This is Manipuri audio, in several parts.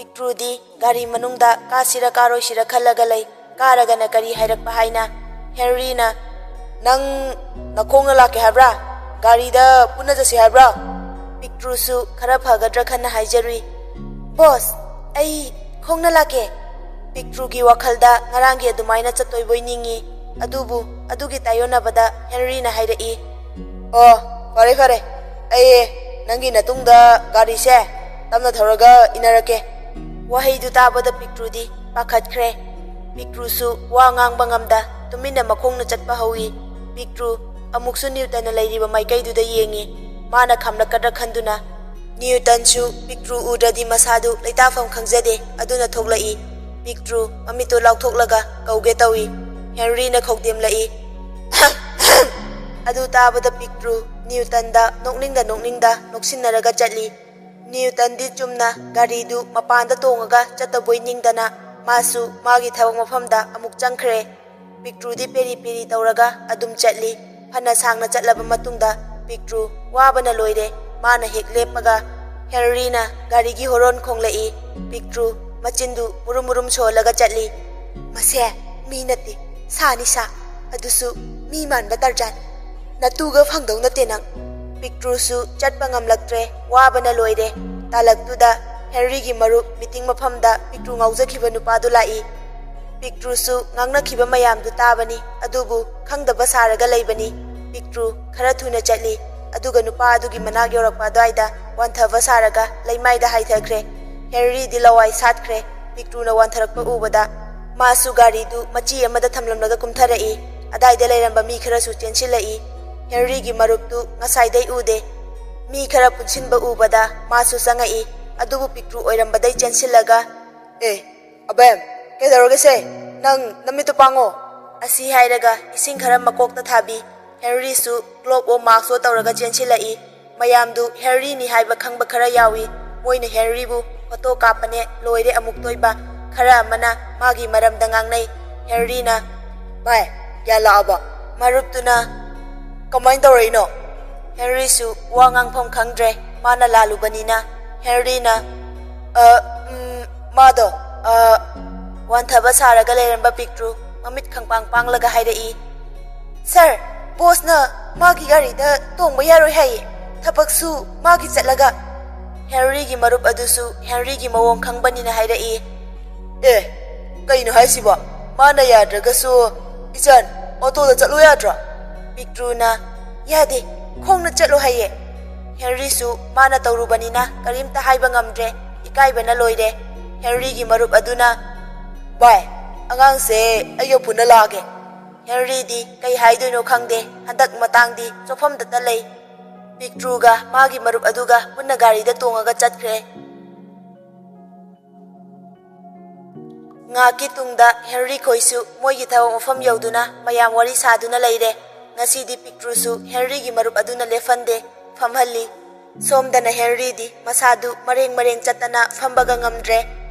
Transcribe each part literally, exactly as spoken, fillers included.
ꯄꯤꯛꯇ꯭ꯔꯨꯗꯤ ꯒꯥꯔꯤ ꯃꯅꯨꯡꯗ ꯀꯥꯁꯤꯔ ꯀꯥꯔꯣꯏꯁꯤꯔ ꯈꯜꯂꯒ ꯂꯩ꯫ ꯀꯥꯔꯒꯅ ꯀꯔꯤ ꯍꯥꯏꯔꯛꯄ ꯍꯥꯏꯅ꯫ ꯍꯦꯅꯔꯤꯅ, "ꯅꯪ ꯅꯈꯣꯡꯅ ꯂꯥꯛꯀꯦ ꯍꯥꯏꯕ꯭ꯔꯥ? ꯒꯥꯔꯤꯗ ꯄꯨꯟꯅ ꯆꯠꯁꯤ ꯍꯥꯏꯕ꯭ꯔꯥ?" ꯄꯤꯛꯇ꯭ꯔꯨꯁꯨ ꯈꯔ ꯐꯒꯗ꯭ꯔꯥ ꯈꯟꯅ ꯍꯥꯏꯖꯔꯨꯏ꯫ "ꯕꯣꯁ, ꯑꯩ ꯈꯣꯡꯅ ꯂꯥꯛꯀꯦ꯫" ꯄꯤꯛꯇ꯭ꯔꯨꯒꯤ ꯋꯥꯈꯜꯗ ꯉꯔꯥꯡꯒꯤ ꯑꯗꯨꯃꯥꯏꯅ ꯆꯠꯇꯣꯏꯕꯣꯏ ꯅꯤꯡꯉꯤ꯫ ꯑꯗꯨꯕꯨ ꯑꯗꯨꯒꯤ ꯇꯥꯏꯌꯣꯟꯅꯕꯗ ꯍꯦꯅꯔꯤꯅ ꯍꯥꯏꯔꯛꯏ, "ꯑꯣ, ꯐꯔꯦ, ꯐꯔꯦ꯫ ꯑꯩ ꯅꯪꯒꯤ ꯅꯇꯨꯡꯗ ꯒꯥꯔꯤꯁꯦ ꯇꯞꯅ ꯊꯧꯔꯒ ꯏꯟꯅꯔꯛꯀꯦ꯫" ꯋꯥꯍꯩꯗꯨ ꯇꯥꯕꯗ ꯄꯤꯛꯇ꯭ꯔꯨꯗꯤ ꯄꯥꯈꯠꯈ꯭ꯔꯦ꯫ ꯄꯤꯛꯇ꯭ꯔꯨꯁꯨ ꯋꯥ ꯉꯥꯡꯕ ꯉꯝꯗ ꯇꯨꯃꯤꯟꯅ ꯃꯈꯣꯡꯅ ꯆꯠꯄ ꯍꯧꯏ꯫ ꯄꯤꯛꯇ꯭ꯔꯨ ꯑꯃꯨꯛꯁꯨ ꯅ꯭ꯌꯨꯇꯟꯅ ꯂꯩꯔꯤꯕ ꯃꯥꯏꯀꯩꯗꯨꯗ ꯌꯦꯡꯏ꯫ ꯃꯥꯅ ꯈꯥꯝꯂꯛꯀꯗ꯭ꯔꯥ ꯈꯟꯗꯨꯅ꯫ ꯅ꯭ꯌꯨꯇꯟꯁꯨ ꯄꯤꯛꯇ꯭ꯔꯨ ꯎꯗ꯭ꯔꯗꯤ ꯃꯁꯥꯗꯨ ꯂꯩꯇꯥꯐꯝ ꯈꯪꯖꯗꯦ꯫ ꯑꯗꯨꯅ ꯊꯣꯛꯂꯛꯏ꯫ ꯄꯤꯛꯇ꯭ꯔꯨ ꯃꯃꯤꯠꯇꯨ ꯂꯥꯎꯊꯣꯛꯂꯒ ꯀꯧꯒꯦ ꯇꯧꯏ꯫ ꯍꯦꯅꯔꯤꯅ ꯈꯧꯗꯦꯝꯂꯛꯏ꯫ ꯑꯗꯨ ꯇꯥꯕꯗ ꯄꯤꯛꯇ꯭ꯔꯨ ꯅ꯭ꯌꯨꯇꯟꯗ ꯅꯣꯛꯅꯤꯡꯗ ꯅꯣꯛꯅꯤꯡꯗ ꯅꯣꯛꯁꯤꯟꯅꯔꯒ ꯆꯠꯂꯤ꯫ ꯅ꯭ꯌꯨꯇꯟꯗꯤ ꯆꯨꯝꯅ ꯒꯥꯔꯤꯗꯨ ꯃꯄꯥꯟꯗ ꯇꯣꯡꯉꯒ ꯆꯠꯇꯕꯣꯏ ꯅꯤꯡꯗꯅ ꯃꯥꯁꯨ ꯃꯥꯒꯤ ꯊꯕꯛ ꯃꯐꯝꯗ ꯑꯃꯨꯛ ꯆꯪꯈ꯭ꯔꯦ꯫ ꯄꯤꯛꯇ꯭ꯔꯨꯗꯤ ꯄꯦꯔꯤ ꯄꯦꯔꯤ ꯇꯧꯔꯒ ꯑꯗꯨꯝ ꯆꯠꯂꯤ꯫ ꯐꯅ ꯁꯥꯡꯅ ꯆꯠꯂꯕ ꯃꯇꯨꯡꯗ ꯄꯤꯛꯇ꯭ꯔꯨ ꯋꯥꯕꯅ ꯂꯣꯏꯔꯦ꯫ ꯃꯥꯅ ꯍꯦꯛ ꯂꯦꯞꯄꯒ ꯍꯦꯅꯔꯤꯅ ꯒꯥꯔꯤꯒꯤ ꯍꯣꯔꯣꯟ ꯈꯣꯡꯂꯛꯏ꯫ ꯄꯤꯛꯇ꯭ꯔꯨ ꯃꯆꯤꯟꯗꯨ ꯃꯨꯔꯨꯝ ꯃꯨꯔꯨꯝ ꯁꯣꯜꯂꯒ ꯆꯠꯂꯤ꯫ "ꯃꯁꯦ ꯃꯤ ꯅꯠꯇꯦ, ꯁꯥꯅꯤ ꯁꯥ, ꯑꯗꯨꯁꯨ ꯃꯤ ꯃꯥꯟꯕ ꯇꯔꯖꯥꯟ꯫ ꯅꯇꯨꯒ ꯐꯪꯗꯧ ꯅꯠꯇꯦ ꯅꯪ꯫" ꯄꯤꯛꯇ꯭ꯔꯨꯁꯨ ꯆꯠꯄ ꯉꯝꯂꯛꯇ꯭ꯔꯦ, ꯋꯥꯕꯅ ꯂꯣꯏꯔꯦ꯫ ꯇꯥꯂꯛꯇꯨꯗ ꯍꯦꯅꯔꯤꯒꯤ ꯃꯔꯨꯞ ꯃꯤꯇꯤꯡ ꯃꯐꯝꯗ ꯄꯤꯛꯇ꯭ꯔꯨ ꯉꯥꯎꯖꯈꯤꯕ ꯅꯨꯄꯥꯗꯨ ꯂꯥꯛꯏ꯫ ꯄꯤꯛꯇ꯭ꯔꯨꯁꯨ ꯉꯥꯡꯅꯈꯤꯕ ꯃꯌꯥꯝꯗꯨ ꯇꯥꯕꯅꯤ, ꯑꯗꯨꯕꯨ ꯈꯪꯗꯕ ꯁꯥꯔꯒ ꯂꯩꯕꯅꯤ꯫ ꯄꯤꯛꯇ꯭ꯔꯨ ꯈꯔ ꯊꯨꯅ ꯆꯠꯂꯤ, ꯑꯗꯨꯒ ꯅꯨꯄꯥ ꯑꯗꯨꯒꯤ ꯃꯅꯥꯛ ꯌꯧꯔꯛꯄ ꯑꯗꯨꯋꯥꯏꯗ ꯋꯥꯟꯊꯕ ꯁꯥꯔꯒ ꯂꯩꯃꯥꯏꯗ ꯍꯥꯏꯊꯈ꯭ꯔꯦ꯫ ꯍꯦꯅꯔꯤꯗꯤ ꯂꯋꯥꯏ ꯁꯥꯠꯈ꯭ꯔꯦ꯫ ꯄꯤꯛꯇ꯭ꯔꯨꯅ ꯋꯥꯟꯊꯔꯛꯄ ꯎꯕꯗ ꯃꯥꯁꯨ ꯒꯥꯔꯤꯗꯨ ꯃꯆꯤ ꯑꯃꯗ ꯊꯝꯂꯝꯂꯒ ꯀꯨꯝꯊꯔꯛꯏ꯫ ꯑꯗꯥꯏꯗ ꯂꯩꯔꯝꯕ ꯃꯤ ꯈꯔꯁꯨ ꯆꯦꯟꯁꯤꯜꯂꯛꯏ꯫ ꯍꯦꯅꯔꯤꯒꯤ ꯃꯔꯨꯞꯇꯨ ꯉꯁꯥꯏꯗꯩ ꯎꯗꯦ꯫ ꯃꯤ ꯈꯔ ꯄꯨꯟꯁꯤꯟꯕ ꯎꯕꯗ ꯃꯥꯁꯨ ꯆꯪꯉꯛꯏ, ꯑꯗꯨꯕꯨ ꯄꯤꯛꯇ꯭ꯔꯨ ꯑꯣꯏꯔꯝꯕꯗꯩ ꯆꯦꯟꯁꯤꯜꯂꯒ, "ꯑꯦ, ꯑꯕꯦꯝ, ꯀꯩꯗꯧꯔꯒꯦꯁꯦ? ꯅꯪ ꯅꯃꯤꯠꯇꯨ ꯄꯥꯡꯉꯣ!" ꯑꯁꯤ ꯍꯥꯏꯔꯒ ꯏꯁꯤꯡ ꯈꯔ ꯃꯀꯣꯛꯇ ꯊꯥꯕꯤ꯫ ꯍꯦꯅꯔꯤꯁꯨ ꯒ꯭ꯂꯣꯕ ꯑꯣ ꯃꯥꯛꯁ ꯑꯣ ꯇꯧꯔꯒ ꯆꯦꯟꯁꯤꯜꯂꯛꯏ꯫ ꯃꯌꯥꯝꯗꯨ ꯍꯦꯅꯔꯤꯅꯤ ꯍꯥꯏꯕ ꯈꯪꯕ ꯈꯔ ꯌꯥꯎꯏ꯫ ꯃꯣꯏꯅ ꯍꯦꯅꯔꯤꯕꯨ ꯐꯣꯇꯣ ꯀꯥꯞꯄꯅꯦ, ꯂꯣꯏꯔꯦ ꯑꯃꯨꯛꯇꯣꯏꯕ꯫ ꯈꯔ ꯑꯃꯅ ꯃꯥꯒꯤ ꯃꯔꯝꯗ ꯉꯥꯡꯅꯩ꯫ ꯍꯦꯅꯔꯤꯅ, "ꯚꯥꯏ, ꯒ꯭ꯌꯥꯟ ꯂꯥꯛꯑꯕꯣ?" ꯃꯔꯨꯞꯇꯨꯅ, "ꯀꯃꯥꯏꯅ ꯇꯧꯔꯛꯏꯅꯣ?" ꯍꯦꯅꯔꯤꯁꯨ ꯋꯥ ꯉꯥꯡꯐꯝ ꯈꯪꯗ꯭ꯔꯦ꯫ ꯃꯥꯅ ꯂꯥꯜꯂꯨꯕꯅꯤꯅ꯫ ꯍꯦꯅꯔꯤꯅ, "ꯑ, ꯎꯝ, ꯃꯥꯗꯣ, ꯑ, ꯋꯥꯟꯊꯕ ꯁꯥꯔꯒ ꯂꯩꯔꯝꯕ ꯄꯤꯛꯇ꯭ꯔꯨ ꯃꯃꯤꯠ ꯈꯪꯄꯥꯡ ꯄꯥꯡꯂꯒ ꯍꯥꯏꯔꯛꯏ, "ꯁꯥꯔ, ꯕꯣꯁꯅ ꯃꯥꯒꯤ ꯒꯥꯔꯤꯗ ꯇꯣꯡꯕ ꯌꯥꯔꯣꯏ ꯍꯥꯏꯌꯦ꯫ ꯊꯕꯛꯁꯨ ꯃꯥꯒꯤ ꯆꯠꯂꯒ꯫" ꯍꯦꯅꯔꯤꯒꯤ ꯃꯔꯨꯞ ꯑꯗꯨꯁꯨ ꯍꯦꯅꯔꯤꯒꯤ ꯃꯑꯣꯡ ꯈꯪꯕꯅꯤꯅ ꯍꯥꯏꯔꯛꯏ, "ꯑꯦ, ꯀꯩꯅꯣ ꯍꯥꯏꯁꯤꯕꯣ? ꯃꯥꯅ ꯌꯥꯗ꯭ꯔꯒꯁꯨ, ꯏꯆꯟ, ꯑꯣꯇꯣꯗ ꯆꯠꯂꯨ ꯌꯥꯗ꯭ꯔꯣ?" ꯄꯤꯛꯇ꯭ꯔꯨꯅ, "ꯌꯥꯗꯦ, ꯈꯣꯡꯅ ꯆꯠꯂꯨ ꯍꯥꯏꯌꯦ꯫" ꯍꯦꯅꯔꯤꯁꯨ ꯃꯥꯅ ꯇꯧꯔꯨꯕꯅꯤꯅ ꯀꯔꯤꯝꯇ ꯍꯥꯏꯕ ꯉꯝꯗ꯭ꯔꯦ, ꯏꯀꯥꯏꯕꯅ ꯂꯣꯏꯔꯦ꯫ ꯍꯦꯅꯔꯤꯒꯤ ꯃꯔꯨꯞ ꯑꯗꯨꯅ, "ꯚꯥꯏ, ꯑꯉꯥꯡꯁꯦ ꯑꯩꯒ ꯄꯨꯟꯅ ꯂꯥꯛꯑꯒꯦ꯫" ꯍꯦꯅꯔꯤꯗꯤ ꯀꯩ ꯍꯥꯏꯗꯣꯏꯅꯣ ꯈꯪꯗꯦ, ꯍꯟꯗꯛ ꯃꯇꯥꯡꯗꯤ ꯆꯣꯞꯐꯝꯗꯇ ꯂꯩ꯫ ꯄꯤꯛꯇ꯭ꯔꯨꯒ ꯃꯥꯒꯤ ꯃꯔꯨꯞ ꯑꯗꯨꯒ ꯄꯨꯟꯅ ꯒꯥꯔꯤꯗ ꯇꯣꯡꯉꯒ ꯆꯠꯈ꯭ꯔꯦ꯫ ꯉꯥꯏꯍꯥꯛꯀꯤ ꯇꯨꯡꯗ ꯍꯦꯅꯔꯤ ꯈꯣꯏꯁꯨ ꯃꯣꯏꯒꯤ ꯊꯕꯛ ꯃꯐꯝ ꯌꯧꯗꯨꯅ ꯃꯌꯥꯝ ꯋꯥꯔꯤ ꯁꯥꯗꯨꯅ ꯂꯩꯔꯦ꯫ ꯉꯁꯤꯗꯤ ꯄꯤꯛꯇ꯭ꯔꯨꯁꯨ ꯍꯦꯅꯔꯤꯒꯤ ꯃꯔꯨꯞ ꯑꯗꯨꯅ ꯂꯦꯞꯍꯟꯗꯦ, ꯐꯝꯍꯜꯂꯤ꯫ ꯁꯣꯝꯗꯅ ꯍꯦꯅꯔꯤꯗꯤ ꯃꯁꯥꯗꯨ ꯃꯔꯦꯡ ꯃꯔꯦꯡ ꯆꯠꯇꯅ ꯐꯝꯕꯒ ꯉꯝꯗ꯭ꯔꯦ꯫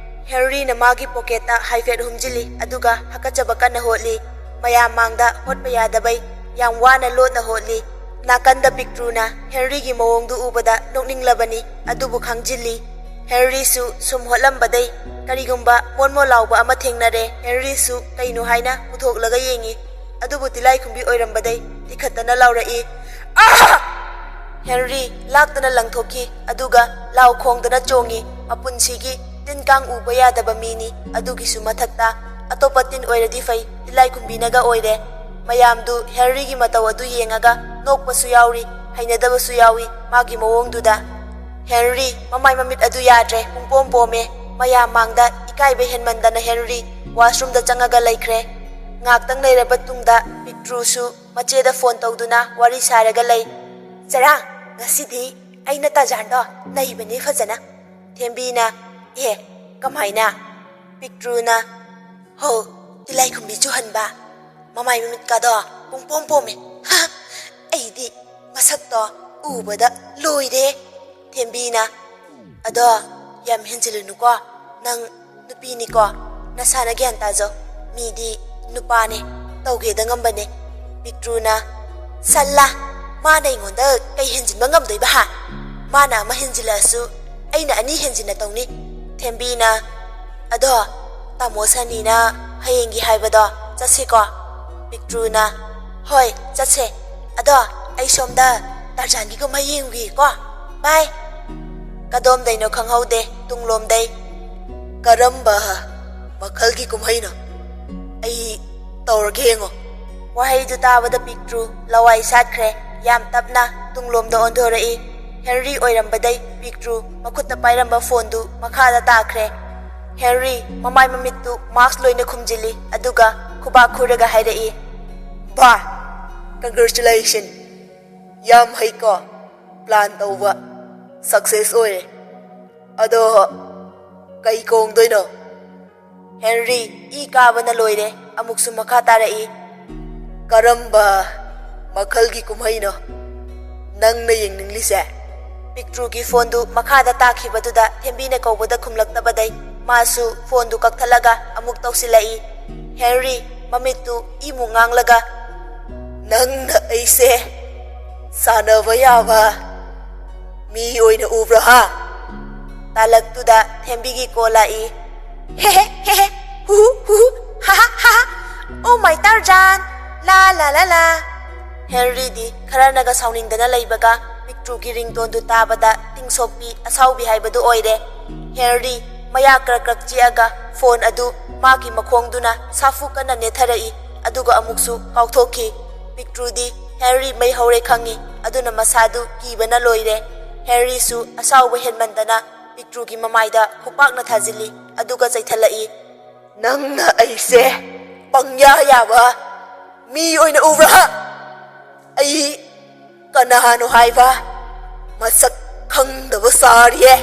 ꯍꯦꯅꯔꯤꯅ ꯃꯥꯒꯤ ꯄꯣꯀꯦꯠꯇ ꯍꯥꯏꯐꯦꯠ ꯍꯨꯝꯖꯤꯜꯂꯤ, ꯑꯗꯨꯒ ꯍꯥꯀꯠꯆꯕ ꯀꯟꯅ ꯍꯣꯠꯂꯤ꯫ ꯃꯌꯥꯝ ꯃꯥꯡꯗ ꯍꯣꯠꯄ ꯌꯥꯗꯕꯩ ꯌꯥꯝ ꯋꯥꯅ ꯂꯣꯠꯅ ꯍꯣꯠꯂꯤ꯫ ꯅꯥꯀꯟꯗ ꯄꯤꯛꯇ꯭ꯔꯨꯅ ꯍꯦꯅꯔꯤꯒꯤ ꯃꯑꯣꯡꯗꯨ ꯎꯕꯗ ꯅꯣꯛꯅꯤꯡꯂꯕꯅꯤ, ꯑꯗꯨꯕꯨ ꯈꯪꯖꯤꯜꯂꯤ꯫ ꯍꯦꯅꯔꯤꯁꯨ ꯁꯨꯝ ꯍꯣꯠꯂꯝꯕꯗꯩ ꯀꯔꯤꯒꯨꯝꯕ ꯃꯣꯟ ꯃꯣꯟ ꯂꯥꯎꯕ ꯑꯃ ꯊꯦꯡꯅꯔꯦ꯫ ꯍꯦꯅꯔꯤꯁꯨ ꯀꯩꯅꯣ ꯍꯥꯏꯅ ꯄꯨꯊꯣꯛꯂꯒ ꯌꯦꯡꯉꯤ, ꯑꯗꯨꯕꯨ ꯇꯤꯂꯥꯏꯈꯨꯝꯕꯤ ꯑꯣꯏꯔꯝꯕꯗꯩ ꯇꯤꯈꯠꯇꯅ ꯂꯥꯎꯔꯛꯏ, "ꯑꯥ!" ꯍꯦꯅꯔꯤ ꯂꯥꯛꯇꯅ ꯂꯪꯊꯣꯛꯈꯤ, ꯑꯗꯨꯒ ꯂꯥꯎ ꯈꯣꯡꯗꯅ ꯆꯣꯡꯉꯤ꯫ ꯃꯄꯨꯟꯁꯤꯒꯤ ꯇꯤꯟ ꯀꯥꯡ ꯎꯕ ꯌꯥꯗꯕ ꯃꯤꯅꯤ꯫ ꯑꯗꯨꯒꯤꯁꯨ ꯃꯊꯛꯇ ꯑꯇꯣꯞꯄ ꯇꯤꯟ ꯑꯣꯏꯔꯗꯤ ꯐꯩ, ꯇꯤꯂꯥꯏꯈꯨꯝꯕꯤꯅꯒ ꯑꯣꯏꯔꯦ꯫ ꯃꯌꯥꯝꯗꯨ ꯍꯦꯅꯔꯤꯒꯤ ꯃꯇꯧ ꯑꯗꯨ ꯌꯦꯡꯉꯒ ꯅꯣꯛꯄꯁꯨ ꯌꯥꯎꯔꯤ, ꯍꯩꯅꯗꯕꯁꯨ ꯌꯥꯎꯏ ꯃꯥꯒꯤ ꯃꯑꯣꯡꯗꯨꯗ꯫ ꯍꯦꯅꯔꯤ ꯃꯃꯥꯏ ꯃꯃꯤꯠ ꯑꯗꯨ ꯌꯥꯗ꯭ꯔꯦ, ꯄꯨꯡꯄꯣꯝ ꯄꯣꯝꯃꯦ꯫ ꯃꯌꯥꯝ ꯃꯥꯡꯗ ꯏꯀꯥꯏꯕ ꯍꯦꯟꯃꯟꯗꯅ ꯍꯦꯅꯔꯤ ꯋꯥꯁꯔꯨꯝꯗ ꯆꯪꯉꯒ ꯂꯩꯈ꯭ꯔꯦ꯫ ꯉꯥꯛꯇꯪ ꯂꯩꯔꯕ ꯇꯨꯡꯗ ꯄꯤꯛꯇ꯭ꯔꯨꯁꯨ ꯃꯆꯦꯗ ꯐꯣꯟ ꯇꯧꯗꯨꯅ ꯋꯥꯔꯤ ꯁꯥꯔꯒ ꯂꯩ꯫ "ꯆꯔꯥ, ꯉꯁꯤꯗꯤ ꯑꯩꯅ ꯇꯥꯖꯥꯟꯗꯣ ꯅꯩꯕꯅꯤ ꯐꯖꯅ꯫" ꯊꯦꯝꯕꯤꯅ, "ꯑꯦ, ꯀꯃꯥꯏꯅ?" ꯄꯤꯛꯇ꯭ꯔꯨꯅ, "ꯍꯣ, ꯇꯤꯂꯥꯏꯈꯨꯝꯕꯤ ꯆꯨꯍꯟꯕ, ꯃꯃꯥꯏ ꯃꯃꯤꯠꯀꯗꯣ ꯄꯨꯡꯄꯣꯝ ꯄꯣꯝꯃꯦ꯫ ꯍꯥ, ꯑꯩꯗꯤ ꯃꯁꯛꯇꯣ ꯎꯕꯗ ꯂꯣꯏꯔꯦ꯫" ꯊꯦꯝꯕꯤꯅ, "ꯑꯗꯣ ꯌꯥꯝ ꯍꯦꯟꯖꯤꯜꯂꯨꯅꯨꯀꯣ, ꯅꯪ ꯅꯨꯄꯤꯅꯤꯀꯣ, ꯅꯁꯥꯅ ꯒ꯭ꯌꯥꯟ ꯇꯥꯖꯧ꯫ ꯃꯤꯗꯤ ꯅꯨꯄꯥꯅꯦ, ꯇꯧꯒꯦꯗ ꯉꯝꯕꯅꯦ꯫" ꯄꯤꯛꯇ꯭ꯔꯨꯅ, "ꯁꯜꯂꯥ, ꯃꯥꯅ ꯑꯩꯉꯣꯟꯗ ꯀꯩ ꯍꯦꯟꯖꯤꯟꯕ ꯉꯝꯗꯣꯏꯕ ꯍꯥ? ꯃꯥꯅ ꯑꯃ ꯍꯦꯟꯖꯤꯜꯂꯛꯑꯁꯨ ꯑꯩꯅ ꯑꯅꯤ ꯍꯦꯟꯖꯤꯟꯅ ꯇꯧꯅꯤ꯫" ꯊꯦꯝꯕꯤꯅ, ꯑꯗꯣ ꯇꯥꯃꯣ ꯁꯅꯤꯅ ꯍꯌꯦꯡꯒꯤ ꯍꯥꯏꯕꯗꯣ ꯆꯠꯁꯤꯀꯣ? ꯄꯤꯛꯇ꯭ꯔꯨꯅ, "ꯍꯣꯏ, ꯆꯠꯁꯦ꯫ ꯑꯗꯣ ꯑꯩ ꯁꯣꯝꯗ ꯇꯥꯔꯖꯥꯟꯒꯤ ꯀꯨꯝꯍꯩ ꯌꯦꯡꯉꯨꯒꯦꯀꯣ꯫ ꯕꯥꯏ!" ꯀꯗꯣꯝꯗꯩꯅꯣ ꯈꯪꯍꯧꯗꯦ, ꯇꯨꯡꯂꯣꯝꯗꯩ, "ꯀꯔꯝꯕ ꯃꯈꯜꯒꯤ ꯀꯨꯝꯍꯩꯅꯣ? ꯑꯩ ꯇꯧꯔꯒꯦ ꯌꯦꯡꯉꯣ꯫" ꯋꯥꯍꯩꯗꯨ ꯇꯥꯕꯗ ꯄꯤꯛꯇ꯭ꯔꯨ ꯂꯋꯥꯏ ꯁꯥꯠꯈ꯭ꯔꯦ꯫ ꯌꯥꯝ ꯇꯞꯅ ꯇꯨꯡꯂꯣꯝꯗ ꯑꯣꯟꯊꯣꯔꯛꯏ꯫ ꯍꯦꯅꯔꯤ ꯑꯣꯏꯔꯝꯕꯗꯩ ꯄꯤꯛꯇ꯭ꯔꯨ ꯃꯈꯨꯠꯇ ꯄꯥꯏꯔꯝꯕ ꯐꯣꯟꯗꯨ ꯃꯈꯥꯗ ꯇꯥꯈ꯭ꯔꯦ꯫ ꯍꯦꯅꯔꯤ ꯃꯃꯥꯏ ꯃꯃꯤꯠꯇꯨ ꯃꯥꯁꯛ ꯂꯣꯏꯅ ꯈꯨꯝꯖꯤꯜꯂꯤ, ꯑꯗꯨꯒ ꯈꯨꯕꯥꯛ ꯈꯨꯔꯒ ꯍꯥꯏꯔꯛꯏ, "ꯚꯥꯏ, congratulation! ꯌꯥꯝ ꯍꯩꯀꯣ꯫ ꯄ꯭ꯂꯥꯟ ꯇꯧꯕ ꯁꯛꯁꯦꯁ ꯑꯣꯏꯔꯦ꯫ ꯑꯗꯣ ꯀꯩ ꯀꯣꯡꯗꯣꯏꯅꯣ?" ꯍꯦꯅꯔꯤ ꯏ ꯀꯥꯕꯅ ꯂꯣꯏꯔꯦ꯫ ꯑꯃꯨꯛꯁꯨ ꯃꯈꯥ ꯇꯥꯔꯛꯏ, "ꯀꯔꯝꯕ ꯃꯈꯜꯒꯤ ꯀꯨꯝꯍꯩꯅꯣ ꯅꯪꯅ ꯌꯦꯡꯅꯤꯡꯂꯤꯁꯦ?" ꯄꯤꯛꯇ꯭ꯔꯨꯒꯤ ꯐꯣꯟꯗꯨ ꯃꯈꯥꯗ ꯇꯥꯈꯤꯕꯗꯨꯗ ꯊꯦꯝꯕꯤꯅ ꯀꯧꯕꯗ ꯈꯨꯝꯂꯛꯇꯕꯗꯩ ꯃꯥꯁꯨ ꯐꯣꯟꯗꯨ ꯀꯛꯊꯠꯂꯒ ꯑꯃꯨꯛ ꯇꯧꯁꯤꯜꯂꯛꯏ꯫ ꯍꯦꯅꯔꯤ ꯃꯃꯤꯠꯇꯨ ꯏꯃꯨꯛ ꯉꯥꯡꯂꯒ, "ꯅꯪꯅ ꯑꯩꯁꯦ ꯁꯥꯟꯅꯕ ꯌꯥꯕ ꯃꯤ ꯑꯣꯏꯅ ꯎꯕ꯭ꯔꯥ, ꯍꯥ?" ꯇꯥꯂꯛꯇꯨꯗ ꯊꯦꯝꯕꯤꯒꯤ ꯀꯣꯜ ꯂꯥꯛꯏ꯫ "ꯍꯦ ꯍꯦ, ꯍꯦ ꯍꯦ, ꯍꯨ ꯍꯨ, ꯍꯨ ꯍꯨ, ꯍꯥ ꯍꯥ, ꯍꯥ ꯍꯥ, ꯑꯣ ꯃꯥꯏ ꯇꯥꯔꯖꯥꯟ, ꯂꯥ ꯂꯥ ꯂꯥ ꯂꯥ꯫" ꯍꯦꯅꯔꯤꯗꯤ ꯈꯔꯅꯒ ꯁꯥꯎꯅꯤꯡꯗꯅ ꯂꯩꯕꯒ ꯄꯤꯛꯇ꯭ꯔꯨꯒꯤ ꯔꯤꯡꯇꯣꯟꯗꯨ ꯇꯥꯕꯗ ꯇꯤꯡꯁꯣꯛꯄꯤ ꯑꯁꯥꯎꯕꯤ ꯍꯥꯏꯕꯗꯨ ꯑꯣꯏꯔꯦ꯫ ꯍꯦꯅꯔꯤ ꯃꯌꯥ ꯀ꯭ꯔꯛ ꯀ꯭ꯔꯛ ꯆꯤꯛꯑꯒ ꯐꯣꯟ ꯑꯗꯨ ꯃꯥꯒꯤ ꯃꯈꯣꯡꯗꯨꯅ ꯁꯥꯐꯨ ꯀꯟꯅ ꯅꯦꯠꯊꯔꯛꯏ, ꯑꯗꯨꯒ ꯑꯃꯨꯛꯁꯨ ꯀꯥꯎꯊꯣꯛꯈꯤ꯫ ꯄꯤꯛꯇ꯭ꯔꯨꯗꯤ ꯍꯦꯅꯔꯤ ꯃꯩ ꯍꯧꯔꯦ ꯈꯪꯏ, ꯑꯗꯨꯅ ꯃꯁꯥꯗꯨ ꯀꯤꯕꯅ ꯂꯣꯏꯔꯦ꯫ ꯍꯦꯅꯔꯤꯁꯨ ꯑꯁꯥꯎꯕ ꯍꯦꯟꯃꯟꯗꯅ ꯄꯤꯛꯇ꯭ꯔꯨꯒꯤ ꯃꯃꯥꯏꯗ ꯈꯨꯄꯥꯛꯅ ꯊꯥꯖꯤꯜꯂꯤ, ꯑꯗꯨꯒ ꯆꯩꯊꯠꯂꯛꯏ, "ꯅꯪꯅ ꯑꯩꯁꯦ ꯄꯪꯌꯥ ꯌꯥꯕ ꯃꯤ ꯑꯣꯏꯅ ꯎꯕ꯭ꯔꯥ? ꯑꯩ ꯀꯅꯥꯅꯣ ꯍꯥꯏꯕ ꯃꯁꯛ ꯈꯪꯗꯕ ꯁꯥꯔꯤꯌꯦ?"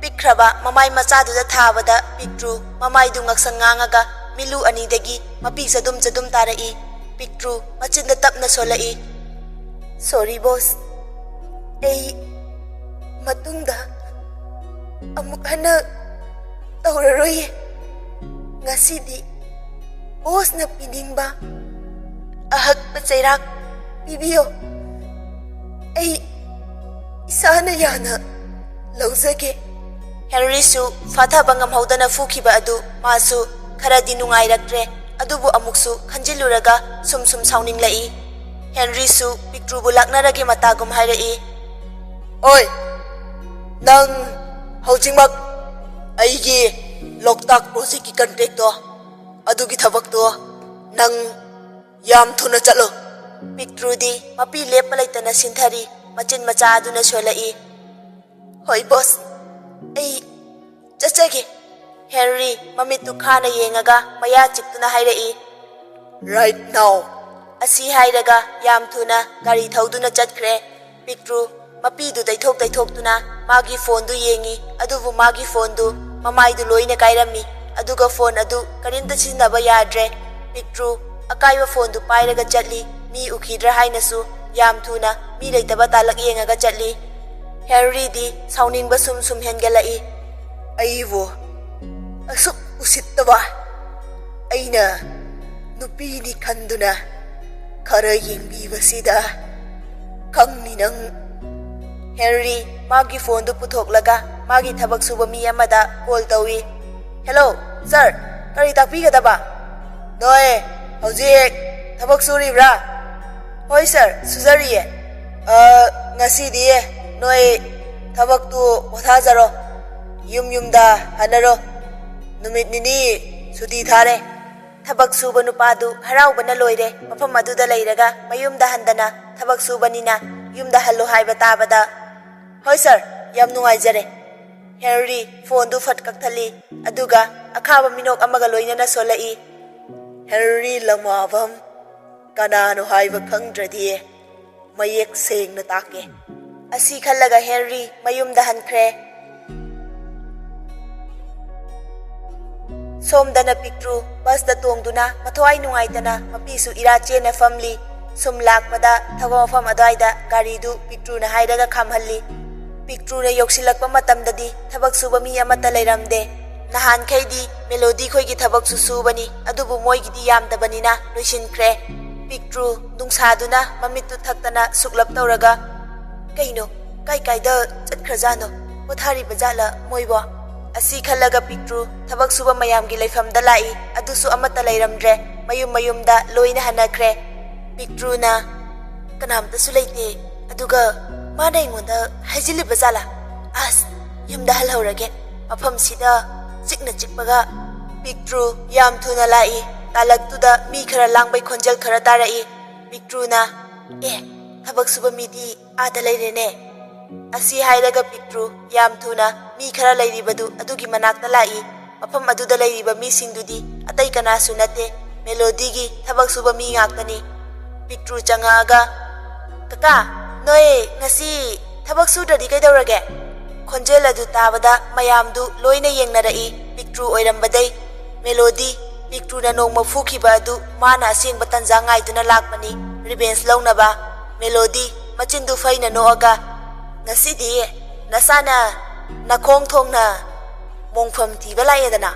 ꯄꯤꯛꯈ꯭ꯔꯕ ꯃꯃꯥꯏ ꯃꯆꯥꯗꯨꯗ ꯊꯥꯕꯗ ꯄꯤꯛꯇ꯭ꯔꯨ ꯃꯃꯥꯏꯗꯨ ꯉꯛꯁꯪ ꯉꯥꯡꯉꯒ ꯃꯤꯠꯂꯨ ꯑꯅꯤꯗꯒꯤ ꯃꯄꯤ ꯆꯗꯨꯝ ꯆꯗꯨꯝ ꯇꯥꯔꯛꯏ꯫ ꯄꯤꯛꯇ꯭ꯔꯨ ꯃꯆꯤꯟꯗ ꯇꯞꯅ ꯁꯣꯜꯂꯛꯏ, "ꯁꯣꯔꯤ ꯕꯣꯁ, ꯑꯩ ꯃꯇꯨꯡꯗ ꯑꯃꯨꯛ ꯍꯟꯅ ꯇꯧꯔꯔꯣꯏꯌꯦ꯫ ꯉꯁꯤꯗꯤ ꯕꯣꯁꯅ ꯄꯤꯅꯤꯡꯕ ꯑꯍꯛꯄ ꯆꯩꯔꯥꯛ ꯄꯤꯕꯤꯌꯣ꯫ ꯑꯩ ꯏꯁꯥꯅ ꯌꯥꯅ ꯂꯧꯖꯒꯦ꯫" ꯍꯦꯟꯔꯤꯁꯨ ꯐꯥꯊꯕ ꯉꯝꯍꯧꯗꯅ ꯐꯨꯈꯤꯕ ꯑꯗꯨ ꯃꯥꯁꯨ ꯈꯔꯗꯤ ꯅꯨꯡꯉꯥꯏꯔꯛꯇ꯭ꯔꯦ꯫ ꯑꯗꯨꯕꯨ ꯑꯃꯨꯛꯁꯨ ꯈꯟꯖꯤꯜꯂꯨꯔꯒ ꯁꯨꯝ ꯁꯨꯝ ꯁꯥꯎꯅꯤꯡꯂꯛꯏ꯫ ꯍꯦꯟꯔꯤꯁꯨ ꯄꯤꯛꯇ꯭ꯔꯨꯕꯨ ꯂꯥꯛꯅꯔꯒꯦ ꯃꯇꯥꯒꯨꯝ ꯍꯥꯏꯔꯛꯏ꯫ "ꯑꯣꯏ, ꯅꯪ ꯍꯧꯖꯤꯛꯃꯛ ꯑꯩꯒꯤ ꯂꯣꯛꯇꯥꯛ ꯄ꯭ꯔꯣꯖꯦꯛꯀꯤ ꯀꯟꯇ꯭ꯔꯦꯛꯇꯣ, ꯑꯗꯨꯒꯤ ꯊꯕꯛꯇꯣ ꯅꯪ ꯌꯥꯝ ꯊꯨꯅ ꯆꯠꯂꯣ꯫" ꯄꯤꯛꯇ꯭ꯔꯨꯗꯤ ꯃꯄꯤ ꯂꯦꯞꯄ ꯂꯩꯇꯅ ꯁꯤꯟꯊꯔꯤ꯫ ꯃꯆꯤꯟ ꯃꯆꯥ ꯑꯗꯨꯅ ꯁꯣꯜꯂꯛꯏ꯫ "ꯍꯣꯏ ꯕꯣꯁ, ꯑꯩ ꯆꯠꯆꯒꯦ꯫" ꯍꯦꯟꯔꯤ ꯃꯃꯤꯠꯇꯨ ꯈꯥꯅ ꯌꯦꯡꯉꯒ ꯃꯌꯥ ꯆꯤꯛꯇꯨꯅ ꯍꯥꯏꯔꯛꯏ꯫ "Right now!" ꯑꯁꯤ ꯍꯥꯏꯔꯒ ꯌꯥꯝ ꯊꯨꯅ ꯒꯥꯔꯤ ꯊꯧꯗꯨꯅ ꯆꯠꯈ꯭ꯔꯦ꯫ ꯄꯤꯛꯇ꯭ꯔꯨ ꯃꯄꯤꯗꯨ ꯇꯩꯊꯣꯛ ꯇꯩꯊꯣꯛꯇꯨꯅ ꯃꯥꯒꯤ ꯐꯣꯟꯗꯨ ꯌꯦꯡꯉꯤ꯫ ꯑꯗꯨꯕꯨ ꯃꯥꯒꯤ ꯐꯣꯟꯗꯨ ꯃꯃꯥꯏꯗꯨ ꯂꯣꯏꯅ ꯀꯥꯏꯔꯝꯃꯤ꯫ ꯑꯗꯨꯒ ꯐꯣꯟ ꯑꯗꯨ ꯀꯔꯤꯝꯇ ꯁꯤꯖꯤꯟꯅꯕ ꯌꯥꯗ꯭ꯔꯦ꯫ ꯄꯤꯛꯇ꯭ꯔꯨ ꯑꯀꯥꯏꯕ ꯐꯣꯟꯗꯨ ꯄꯥꯏꯔꯒ ꯆꯠꯂꯤ꯫ ꯃꯤ ꯎꯈꯤꯗ꯭ꯔꯥ ꯍꯥꯏꯅꯁꯨ ꯌꯥꯝ ꯊꯨꯅ ꯃꯤ ꯂꯩꯇꯕ ꯇꯥꯂꯛ ꯌꯦꯡꯉꯒ ꯆꯠꯂꯤ꯫ ꯍꯦꯟꯔꯤꯗꯤ ꯁꯥꯎꯅꯤꯡꯕ ꯁꯨꯝ ꯁꯨꯝ ꯍꯦꯟꯒꯠꯂꯛꯏ꯫ "ꯑꯩꯕꯨ ꯑꯁꯨꯛ ꯎꯁꯤꯠꯇꯕ, ꯑꯩꯅ ꯅꯨꯄꯤꯅꯤ ꯈꯟꯗꯨꯅ ꯈꯔ ꯌꯦꯡꯕꯤꯕꯁꯤꯗ ꯈꯪꯅꯤ ꯅꯪ꯫" ꯍꯦꯟꯔꯤ ꯃꯥꯒꯤ ꯐꯣꯟꯗꯨ ꯄꯨꯊꯣꯛꯂꯒ ꯃꯥꯒꯤ ꯊꯕꯛ ꯁꯨꯕ ꯃꯤ ꯑꯃꯗ ꯀꯣꯜ ꯇꯧꯏ꯫ "ꯍꯦꯜꯂꯣ, ꯁꯥꯔ, ꯀꯔꯤ ꯇꯥꯛꯄꯤꯒꯗꯕ?" "ꯅꯣꯏ ꯍꯧꯖꯤꯛ ꯊꯕꯛ ꯁꯨꯔꯤꯕ꯭ꯔꯥ?" "ꯍꯣꯏ ꯁꯥꯔ, ꯁꯨꯖꯔꯤꯌꯦ꯫" "ꯑ, ꯉꯁꯤꯗꯤ ꯅꯣꯏ ꯊꯕꯛꯇꯨ ꯄꯣꯊꯥꯖꯔꯣ, ꯌꯨꯝ ꯌꯨꯝꯗ ꯍꯟꯅꯔꯣ, ꯅꯨꯃꯤꯠ ꯅꯤꯅꯤ ꯁꯨꯇꯤ ꯊꯥꯔꯦ꯫" ꯊꯕꯛ ꯁꯨꯕ ꯅꯨꯄꯥꯗꯨ ꯍꯔꯥꯎꯕꯅ ꯂꯣꯏꯔꯦ꯫ ꯃꯐꯝ ꯑꯗꯨꯗ ꯂꯩꯔꯒ ꯃꯌꯨꯝꯗ ꯍꯟꯗꯅ ꯊꯕꯛ ꯁꯨꯕꯅꯤꯅ ꯌꯨꯝꯗ ꯍꯜꯂꯣ ꯍꯥꯏꯕ ꯇꯥꯕꯗ, "ꯍꯣꯏ ꯁꯥꯔ, ꯌꯥꯝ ꯅꯨꯡꯉꯥꯏꯖꯔꯦ꯫" ꯍꯦꯟꯔꯤ ꯐꯣꯟꯗꯨ ꯐꯠ ꯀꯛꯊꯠꯂꯤ꯫ ꯑꯗꯨꯒ ꯑꯈꯥꯕ ꯃꯤꯅꯣꯛ ꯑꯃꯒ ꯂꯣꯏꯅꯅ ꯁꯣꯜꯂꯛꯏ꯫ "ꯍꯦꯟꯔꯤ ꯂꯃꯥꯕꯝ ꯀꯅꯥꯅꯣ ꯍꯥꯏꯕ ꯈꯪꯗ꯭ꯔꯗꯤ ꯃꯌꯦꯛ ꯁꯦꯡꯅ ꯇꯥꯛꯀꯦ꯫" ꯑꯁꯤ ꯈꯜꯂꯒ ꯍꯦꯟꯔꯤ ꯃꯌꯨꯝꯗ ꯍꯟꯈ꯭ꯔꯦ꯫ ꯁꯣꯝꯗꯅ ꯄꯤꯛꯇ꯭ꯔꯨ ꯕꯁꯇ ꯇꯣꯡꯗꯨꯅ ꯃꯊ꯭ꯋꯥꯏ ꯅꯨꯡꯉꯥꯏꯇꯅ ꯃꯄꯤꯁꯨ ꯏꯔꯥ ꯆꯦꯟꯅ ꯐꯝꯂꯤ꯫ ꯁꯨꯝ ꯂꯥꯛꯄꯗ ꯊꯕꯛ ꯃꯐꯝ ꯑꯗꯨꯋꯥꯏꯗ ꯒꯥꯔꯤꯗꯨ ꯄꯤꯛꯇ꯭ꯔꯨꯅ ꯍꯥꯏꯔꯒ ꯈꯥꯝꯍꯜꯂꯤ꯫ ꯄꯤꯛꯇ꯭ꯔꯨꯅ ꯌꯧꯁꯤꯜꯂꯛꯄ ꯃꯇꯝꯗꯗꯤ ꯊꯕꯛ ꯁꯨꯕ ꯃꯤ ꯑꯃꯠꯇ ꯂꯩꯔꯝꯗꯦ꯫ ꯅꯍꯥꯟꯈꯩꯗꯤ ꯃꯦꯂꯣꯗꯤ ꯈꯣꯏꯒꯤ ꯊꯕꯛꯁꯨ ꯁꯨꯕꯅꯤ, ꯑꯗꯨꯕꯨ ꯃꯣꯏꯒꯤꯗꯤ ꯌꯥꯝꯗꯕꯅꯤꯅ ꯂꯣꯏꯁꯤꯟꯈ꯭ꯔꯦ꯫ ꯄꯤꯛꯇ꯭ꯔꯨ ꯅꯨꯡꯁꯥꯗꯨꯅ ꯃꯃꯤꯠꯇꯨ ꯊꯛꯇꯅ ꯁꯨꯛꯂꯞ ꯇꯧꯔꯒ, "ꯀꯩꯅꯣ? ꯀꯥꯏ ꯀꯥꯏꯗ ꯆꯠꯈ꯭ꯔꯖꯥꯠꯅꯣ?" ꯄꯣꯊꯥꯔꯤꯕ ꯖꯥꯠꯂ ꯃꯣꯏꯕꯣ? ꯑꯁꯤ ꯈꯜꯂꯒ ꯄꯤꯛꯇ꯭ꯔꯨ ꯊꯕꯛ ꯁꯨꯕ ꯃꯌꯥꯝꯒꯤ ꯂꯩꯐꯝꯗ ꯂꯥꯛꯏ꯫ ꯑꯗꯨꯁꯨ ꯑꯃꯠꯇ ꯂꯩꯔꯝꯗ꯭ꯔꯦ꯫ ꯃꯌꯨꯝ ꯃꯌꯨꯝꯗ ꯂꯣꯏꯅ ꯍꯟꯅꯈ꯭ꯔꯦ꯫ ꯄꯤꯛꯇ꯭ꯔꯨꯅ ꯀꯅꯥꯝꯇꯁꯨ ꯂꯩꯇꯦ꯫ ꯑꯗꯨꯒ ꯃꯥꯅ ꯑꯩꯉꯣꯟꯗ ꯍꯥꯏꯖꯤꯜꯂꯤꯕ ꯖꯥꯠꯂ? ꯑꯁ, ꯌꯨꯝꯗ ꯍꯜꯍꯧꯔꯒꯦ꯫ ꯃꯐꯝꯁꯤꯗ ꯆꯤꯛꯅ ꯆꯤꯛꯄꯒ ꯄꯤꯛꯇ꯭ꯔꯨ ꯌꯥꯝ ꯊꯨꯅ ꯂꯥꯛꯏ꯫ ꯇꯥꯂꯛꯇꯨꯗ ꯃꯤ ꯈꯔ ꯂꯥꯡꯕꯩ ꯈꯣꯟꯖꯦꯜ ꯈꯔ ꯇꯥꯔꯛꯏ꯫ ꯄꯤꯛꯇ꯭ꯔꯨꯅ, "ꯑꯦ, ꯊꯕꯛ ꯁꯨꯕ ꯃꯤꯗꯤ ꯑꯥꯗ ꯂꯩꯔꯦꯅꯦ꯫" ꯑꯁꯤ ꯍꯥꯏꯔꯒ ꯄꯤꯛꯇ꯭ꯔꯨ ꯌꯥꯝ ꯊꯨꯅ ꯃꯤ ꯈꯔ ꯂꯩꯔꯤꯕꯗꯨ ꯑꯗꯨꯒꯤ ꯃꯅꯥꯛꯇ ꯂꯥꯛꯏ꯫ ꯃꯐꯝ ꯑꯗꯨꯗ ꯂꯩꯔꯤꯕ ꯃꯤꯁꯤꯡꯗꯨꯗꯤ ꯑꯇꯩ ꯀꯅꯥꯁꯨ ꯅꯠꯇꯦ, ꯃꯦꯂꯣꯗꯤꯒꯤ ꯊꯕꯛ ꯁꯨꯕ ꯃꯤ ꯉꯥꯛꯇꯅꯤ꯫ ꯄꯤꯛꯇ꯭ꯔꯨ ꯆꯪꯉꯛꯑꯒ, "ꯀꯀꯥ, ꯅꯣꯏ ꯉꯁꯤ ꯊꯕꯛ ꯁꯨꯗ꯭ꯔꯗꯤ ꯀꯩꯗꯧꯔꯒꯦ?" ꯈꯣꯟꯖꯦꯜ ꯑꯗꯨ ꯇꯥꯕꯗ ꯃꯌꯥꯝꯗꯨ ꯂꯣꯏꯅ ꯌꯦꯡꯅꯔꯛꯏ꯫ ꯄꯤꯛꯇ꯭ꯔꯨ ꯑꯣꯏꯔꯝꯕꯗꯩ ꯃꯦꯂꯣꯗꯤ ꯄꯤꯛꯇ꯭ꯔꯨꯅ ꯅꯣꯡꯃ ꯐꯨꯈꯤꯕ ꯑꯗꯨ ꯃꯥꯅ ꯑꯁꯦꯡꯕ ꯇꯟꯖꯥ ꯉꯥꯏꯗꯨꯅ ꯂꯥꯛꯄꯅꯤ, revenge ꯂꯧꯅꯕ꯫ ꯃꯦꯂꯣꯗꯤ ꯃꯆꯤꯟꯗꯨ ꯐꯩꯅ ꯅꯣꯛꯑꯒ, "ꯉꯁꯤꯗꯤ ꯅꯁꯥꯅ ꯅꯈꯣꯡ ꯊꯣꯡꯅ ꯃꯣꯡꯐꯝ ꯊꯤꯕ ꯂꯥꯛꯑꯦꯗꯅ?"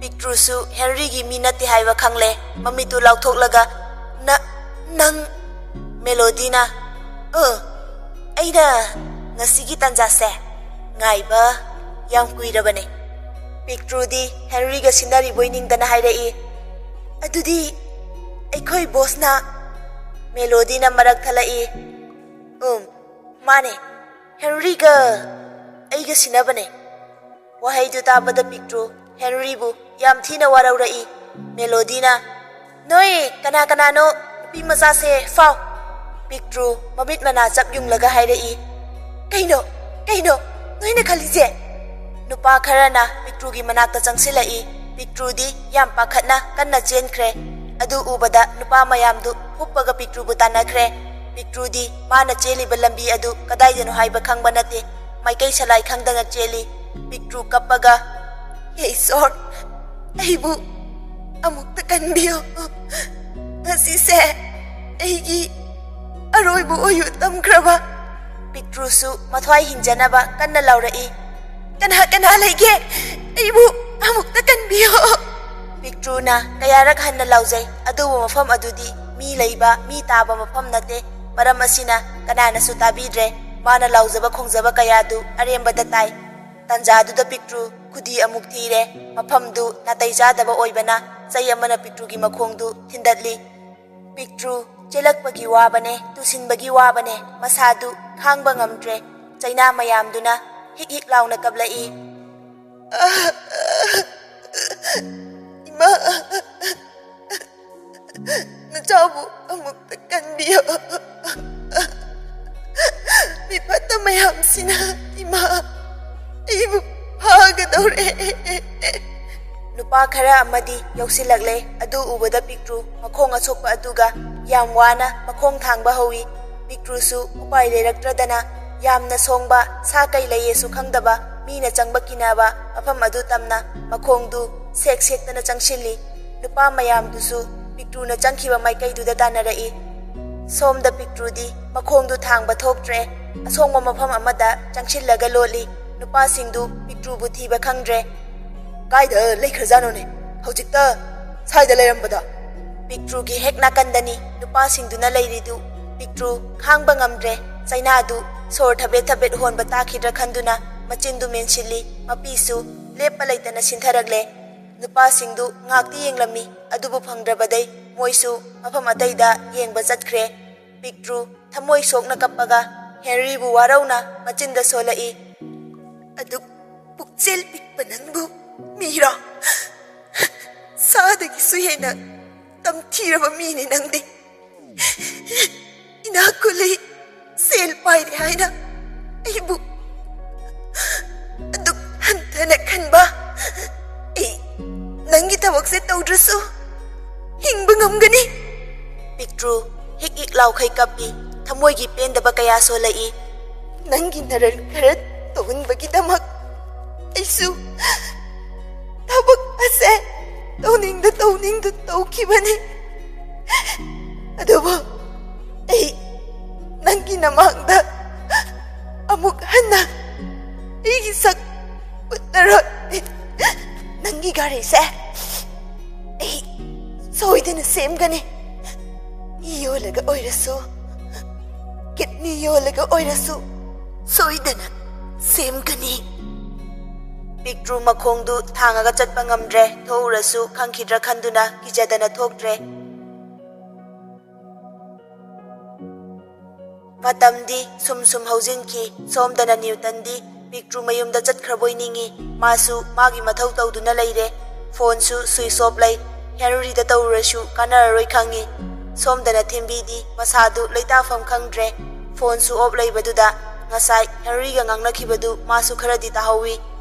ꯄꯤꯛꯇ꯭ꯔꯨꯁꯨ ꯍꯦꯅꯔꯤꯒꯤ ꯃꯤ ꯅꯠꯇꯦ ꯍꯥꯏꯕ ꯈꯪꯂꯦ꯫ ꯃꯃꯤꯠꯇꯨ ꯂꯥꯎꯊꯣꯛꯂꯒ, "ꯅ-, ꯅꯪ?" ꯃꯦꯂꯣꯗꯤꯅ, "ꯑ, ꯑꯩꯅ ꯉꯁꯤꯒꯤ ꯇꯥꯟꯖꯥꯁꯦ ꯉꯥꯏꯕ ꯌꯥꯝ ꯀꯨꯏꯔꯕꯅꯦ꯫" ꯄꯤꯛꯇ꯭ꯔꯨꯗꯤ ꯍꯦꯅꯔꯤꯒ ꯁꯤꯟꯅꯔꯤꯕꯣꯏ ꯅꯤꯡꯗꯅ ꯍꯥꯏꯔꯛꯏ, "ꯑꯗꯨꯗꯤ ꯑꯩꯈꯣꯏ ꯕꯣꯁꯅ?" ꯃꯦꯂꯣꯗꯤꯅ ꯃꯔꯛ ꯊꯠꯂꯛꯏ, "ꯎꯝ, ꯃꯥꯅꯦ, ꯍꯦꯅꯔꯤꯒ ꯑꯩꯒ ꯁꯤꯟꯅꯕꯅꯦ꯫" ꯋꯥꯍꯩꯗꯨ ꯇꯥꯕꯗ ꯄꯤꯛꯇ꯭ꯔꯨ ꯍꯦꯅꯔꯤꯕꯨ ꯌꯥꯝ ꯊꯤꯅ ꯋꯥꯔꯧꯔꯛꯏ꯫ ꯃꯦꯂꯣꯗꯤꯅ, "ꯅꯣꯏ ꯀꯅꯥ ꯀꯅꯥꯅꯣ ꯅꯨꯄꯤ ꯃꯆꯥꯁꯦ ꯐꯥꯎ?" ꯄꯤꯛꯇ꯭ꯔꯨ ꯃꯃꯤꯠ ꯃꯅꯥ ꯆꯞ ꯌꯨꯡꯂꯒ ꯍꯥꯏꯔꯛꯏ, "ꯀꯩꯅꯣ? ꯀꯩꯅꯣ ꯅꯣꯏꯅ ꯈꯜꯂꯤꯁꯦ?" ꯅꯨꯄꯥ ꯈꯔꯅ ꯄꯤꯛꯇ꯭ꯔꯨꯒꯤ ꯃꯅꯥꯛꯇ ꯆꯪꯁꯤꯜꯂꯛꯏ꯫ ꯄꯤꯛꯇ꯭ꯔꯨꯗꯤ ꯌꯥꯝ ꯄꯥꯈꯠꯅ ꯀꯟꯅ ꯆꯦꯟꯈ꯭ꯔꯦ꯫ ꯑꯗꯨ ꯎꯕꯗ ꯅꯨꯄꯥ ꯃꯌꯥꯝꯗꯨ ꯍꯨꯞꯄꯒ ꯄꯤꯛꯇ꯭ꯔꯨꯕꯨ ꯇꯥꯟꯅꯈ꯭ꯔꯦ꯫ ꯄꯤꯛꯇ꯭ꯔꯨꯗꯤ ꯃꯥꯅ ꯆꯦꯜꯂꯤꯕ ꯂꯝꯕꯤ ꯑꯗꯨ ꯀꯗꯥꯏꯗꯅꯣ ꯍꯥꯏꯕ ꯈꯪꯕ ꯅꯠꯇꯦ꯫ ꯃꯥꯏꯀꯩ ꯁꯂꯥꯏ ꯈꯪꯗꯅ ꯆꯦꯜꯂꯤ꯫ ꯄꯤꯛꯇ꯭ꯔꯨ ꯀꯞꯄꯒ, "ꯍꯦ ꯏꯁꯣꯔ, ꯑꯩꯕꯨ ꯑꯃꯨꯛꯇ ꯀꯟꯕꯤꯌꯨ꯫ ꯉꯁꯤꯁꯦ ꯑꯩꯒꯤ ꯑꯔꯣꯏꯕ ꯑꯣꯏꯌꯨ ꯇꯝꯈ꯭ꯔꯕ꯫" ꯄꯤꯛꯇ꯭ꯔꯨꯁꯨ ꯃꯊ꯭ꯋꯥꯏ ꯍꯤꯡꯖꯅꯕ ꯀꯟꯅ ꯂꯥꯎꯔꯛꯏ, "ꯀꯅꯥ ꯀꯅꯥ ꯂꯩꯒꯦ? ꯑꯩꯕꯨ ꯑꯃꯨꯛꯇ ꯀꯟꯕꯤꯌꯨ꯫" ꯄꯤꯛꯇ꯭ꯔꯨꯅ ꯀꯌꯥꯔꯛ ꯍꯟꯅ ꯂꯥꯎꯖꯩ, ꯑꯗꯨꯕꯨ ꯃꯐꯝ ꯑꯗꯨꯗꯤ ꯃꯤ ꯂꯩꯕ, ꯃꯤ ꯇꯥꯕ ꯃꯐꯝ ꯅꯠꯇꯦ꯫ ꯃꯔꯝ ꯑꯁꯤꯅ ꯀꯅꯥꯅꯁꯨ ꯇꯥꯕꯤꯗ꯭ꯔꯦ꯫ ꯃꯥꯅ ꯂꯥꯎꯖꯕ ꯈꯣꯡꯖꯕ ꯀꯌꯥꯗꯨ ꯑꯔꯦꯝꯕꯗ ꯇꯥꯏ꯫ ꯇꯥꯟꯖꯥꯗꯨꯗ ꯄꯤꯛꯇ꯭ꯔꯨ ꯈꯨꯗꯤ ꯑꯃꯨꯛ ꯊꯤꯔꯦ꯫ ꯃꯐꯝꯗꯨ ꯅꯥꯇꯩ ꯆꯥꯗꯕ ꯑꯣꯏꯕꯅ ꯆꯩ ꯑꯃꯅ ꯄꯤꯛꯇ꯭ꯔꯨꯒꯤ ꯃꯈꯣꯡꯗꯨ ꯊꯤꯟꯗꯠꯂꯤ꯫ ꯄꯤꯛꯇ꯭ꯔꯨ ꯆꯦꯜꯂꯛꯄꯒꯤ ꯋꯥꯕꯅꯦ, ꯇꯨꯁꯤꯟꯕꯒꯤ ꯋꯥꯕꯅꯦ, ꯃꯁꯥꯗꯨ ꯈꯥꯡꯕ ꯉꯝꯗ꯭ꯔꯦ꯫ ꯆꯩꯅꯥ ꯃꯌꯥꯝꯗꯨꯅ ꯍꯤꯛ ꯍꯤꯛ ꯂꯥꯎꯅ ꯀꯞꯂꯛꯏ꯫ "ꯏꯃꯥ, ꯅꯆꯥꯕꯨ ꯑꯃꯨꯛꯇ ꯀꯟꯕꯤꯌꯨ꯫ ꯃꯤꯐꯠꯇ ꯃꯌꯥꯝꯁꯤꯅ ꯏꯃꯥ ꯑꯩꯕꯨ ꯐꯥꯒꯗꯧꯔꯦ꯫" ꯅꯨꯄꯥ ꯈꯔ ꯑꯃꯗꯤ ꯌꯧꯁꯤꯜꯂꯛꯂꯦ꯫ ꯑꯗꯨ ꯎꯕꯗ ꯄꯤꯛꯇ꯭ꯔꯨ ꯃꯈꯣꯡ ꯑꯁꯣꯛꯄ ꯑꯗꯨꯒ ꯌꯥꯝ ꯋꯥꯅ ꯃꯈꯣꯡ ꯊꯥꯡꯕ ꯍꯧꯏ꯫ ꯄꯤꯛꯇ꯭ꯔꯨꯁꯨ ꯎꯄꯥꯏ ꯂꯩꯔꯛꯇ꯭ꯔꯗꯅ ꯌꯥꯝꯅ ꯁꯣꯡꯕ, ꯁꯥ ꯀꯩ ꯂꯩꯌꯦꯁꯨ ꯈꯪꯗꯕ, ꯃꯤꯅ ꯆꯪꯕ ꯀꯤꯅꯕ ꯃꯐꯝ ꯑꯗꯨ ꯇꯝꯅ ꯃꯈꯣꯡꯗꯨ ꯁꯦꯛ ꯁꯦꯛꯇꯅ ꯆꯪꯁꯤꯜꯂꯤ꯫ ꯅꯨꯄꯥ ꯃꯌꯥꯝꯗꯨꯁꯨ ꯄꯤꯛꯇ꯭ꯔꯨꯅ ꯆꯪꯈꯤꯕ ꯃꯥꯏꯀꯩꯗꯨꯗ ꯇꯥꯟꯅꯔꯛꯏ꯫ ꯁꯣꯝꯗ ꯄꯤꯛꯇ꯭ꯔꯨꯗꯤ ꯃꯈꯣꯡꯗꯨ ꯊꯥꯡꯕ ꯊꯣꯛꯇ꯭ꯔꯦ꯫ ꯑꯁꯣꯡꯕ ꯃꯐꯝ ꯑꯃꯗ ꯆꯪꯁꯤꯜꯂꯒ ꯂꯣꯠꯂꯤ꯫ ꯅꯨꯄꯥꯁꯤꯡꯗꯨ ꯄꯤꯛꯇ꯭ꯔꯨꯕꯨ ꯊꯤꯕ ꯈꯪꯗ꯭ꯔꯦ꯫ "ꯀꯥꯏꯗ ꯂꯩꯈ꯭ꯔꯖꯥꯠꯅꯣꯅꯦ? ꯍꯧꯖꯤꯛꯇ ꯁ꯭ꯋꯥꯏꯗ ꯂꯩꯔꯝꯕꯗ?" ꯄꯤꯛꯇ꯭ꯔꯨꯒꯤ ꯍꯦꯛ ꯅꯥꯀꯟꯗꯅꯤ ꯅꯨꯄꯥꯁꯤꯡꯗꯨꯅ ꯂꯩꯔꯤꯗꯨ꯫ ꯄꯤꯛꯇ꯭ꯔꯨ ꯈꯥꯡꯕ ꯉꯝꯗ꯭ꯔꯦ꯫ ꯆꯩꯅꯥꯗꯨ ꯁꯣꯔ ꯊꯕꯦꯠ ꯊꯕꯦꯠ ꯍꯣꯟꯕ ꯇꯥꯈꯤꯗ꯭ꯔꯥ ꯈꯟꯗꯨꯅ ꯃꯆꯤꯟꯗꯨ ꯃꯦꯟꯁꯤꯜꯂꯤ꯫ ꯃꯄꯤꯁꯨ ꯂꯦꯞꯄ ꯂꯩꯇꯅ ꯁꯤꯟꯊꯔꯛꯂꯦ꯫ ꯅꯨꯄꯥꯁꯤꯡꯗꯨ ꯉꯥꯛꯇꯤ ꯌꯦꯡꯂꯝꯃꯤ, ꯑꯗꯨꯕꯨ ꯐꯪꯗ꯭ꯔꯕꯗꯩ ꯃꯣꯏꯁꯨ ꯃꯐꯝ ꯑꯇꯩꯗ ꯌꯦꯡꯕ ꯆꯠꯈ꯭ꯔꯦ꯫ ꯄꯤꯛꯇ꯭ꯔꯨ ꯊꯃꯣꯏ ꯁꯣꯛꯅ ꯀꯞꯄꯒ ꯍꯦꯅꯔꯤꯕꯨ ꯋꯥꯔꯧꯅ ꯃꯆꯤꯟꯗ ꯁꯣꯜꯂꯛꯏ꯫ "ꯑꯗꯨꯛ ꯄꯨꯛꯆꯦꯜ ꯄꯤꯛꯄ ꯅꯪꯕꯨ ꯃꯤꯔꯣ? ꯁꯥꯗꯒꯤꯁꯨ ꯍꯦꯟꯅ ꯇꯝꯊꯤꯔꯕ ꯃꯤꯅꯤ ꯅꯪꯗꯤ꯫ ꯏꯅꯥꯛ ꯈꯨꯜꯂꯤ, ꯁꯦꯜ ꯄꯥꯏꯔꯦ ꯍꯥꯏꯅ ꯑꯩꯕꯨ ꯑꯗꯨꯛ ꯍꯟꯊꯅ ꯈꯟꯕ꯫ ꯑꯩ ꯅꯪꯒꯤ ꯊꯕꯛꯁꯦ ꯇꯧꯗ꯭ꯔꯁꯨ ꯍꯤꯡꯕ ꯉꯝꯒꯅꯤ꯫" ꯄꯤꯛꯇ꯭ꯔꯨ ꯍꯤꯛ ꯍꯤꯛ ꯂꯥꯎꯈꯩ ꯀꯞꯄꯤ꯫ ꯊꯃꯣꯏꯒꯤ ꯄꯦꯟꯗꯕ ꯀꯌꯥ ꯁꯣꯜꯂꯛꯏ꯫ "ꯅꯪꯒꯤ ꯅꯔꯜ ꯈꯔ ꯇꯧꯍꯟꯕꯒꯤꯗꯃꯛ ꯑꯩꯁꯨ ꯊꯕꯛ ꯑꯁꯦ ꯇꯧꯅꯤꯡꯗ ꯇꯧꯅꯤꯡꯗ ꯇꯧꯈꯤꯕꯅꯤ꯫ ꯑꯗꯨꯕꯨ ꯑꯩ ꯅꯪꯒꯤ ꯅꯃꯥꯡꯗ ꯑꯃꯨꯛ ꯍꯟꯅ ꯑꯩꯒꯤ ꯁꯛ ꯎꯠꯂꯔꯣꯏ꯫ ꯅꯪꯒꯤ ꯒꯥꯔꯤꯁꯦ ꯑꯩ ꯁꯣꯏꯗꯅ ꯁꯦꯝꯒꯅꯤ꯫ ꯌꯣꯜꯂꯒ ꯑꯣꯏꯔꯁꯨ ꯀꯤꯗꯅꯤ ꯌꯣꯜꯂꯒ ꯑꯣꯏꯔꯁꯨ ꯁꯣꯏꯗꯅ ꯁꯦꯝꯒꯅꯤ꯫ ꯄꯤꯛꯇ꯭ꯔꯨ ꯃꯈꯣꯡꯗꯨ ꯊꯥꯡꯉꯒ ꯆꯠꯄ ꯉꯝꯗ꯭ꯔꯦ꯫ ꯊꯣꯛꯎꯔꯁꯨ ꯈꯪꯈꯤꯗ꯭ꯔꯥ ꯈꯟꯗꯨꯅ ꯀꯤꯖꯗꯅ ꯊꯣꯛꯇ꯭ꯔꯦ꯫ ꯃꯇꯝꯗꯤ ꯁꯨꯝ ꯁꯨꯝ ꯍꯧꯖꯤꯟꯈꯤ꯫ ꯁꯣꯝꯗꯅ ꯅ꯭ꯌꯨꯇꯟꯗꯤ ꯄꯤꯛꯇ꯭ꯔꯨ ꯃꯌꯨꯝꯗ ꯆꯠꯈ꯭ꯔꯕꯣꯏ ꯅꯤꯡꯏ꯫ ꯃꯥꯁꯨ ꯃꯥꯒꯤ ꯃꯊꯧ ꯇꯧꯗꯨꯅ ꯂꯩꯔꯦ꯫ ꯐꯣꯟꯁꯨ ꯁ꯭ꯋꯤꯆ ꯑꯣꯐ ꯂꯩ꯫ ꯍꯦꯅꯔꯤꯗ ꯇꯧꯔꯨꯔꯁꯨ ꯀꯥꯟꯅꯔꯔꯣꯏ ꯈꯪꯏ꯫ ꯁꯣꯝꯗꯅ ꯊꯦꯝꯕꯤꯗꯤ ꯃꯁꯥꯗꯨ ꯂꯩꯇꯥꯐꯝ ꯈꯪꯗ꯭ꯔꯦ꯫ ꯐꯣꯟꯁꯨ ꯑꯣꯐ ꯂꯩꯕꯗꯨꯗ ꯉꯁꯥꯏ ꯍꯦꯅꯔꯤꯒ ꯉꯥꯡꯅꯈꯤꯕꯗꯨ ꯃꯥꯁꯨ ꯈꯔꯗꯤ ꯇꯥꯍꯧꯏ꯫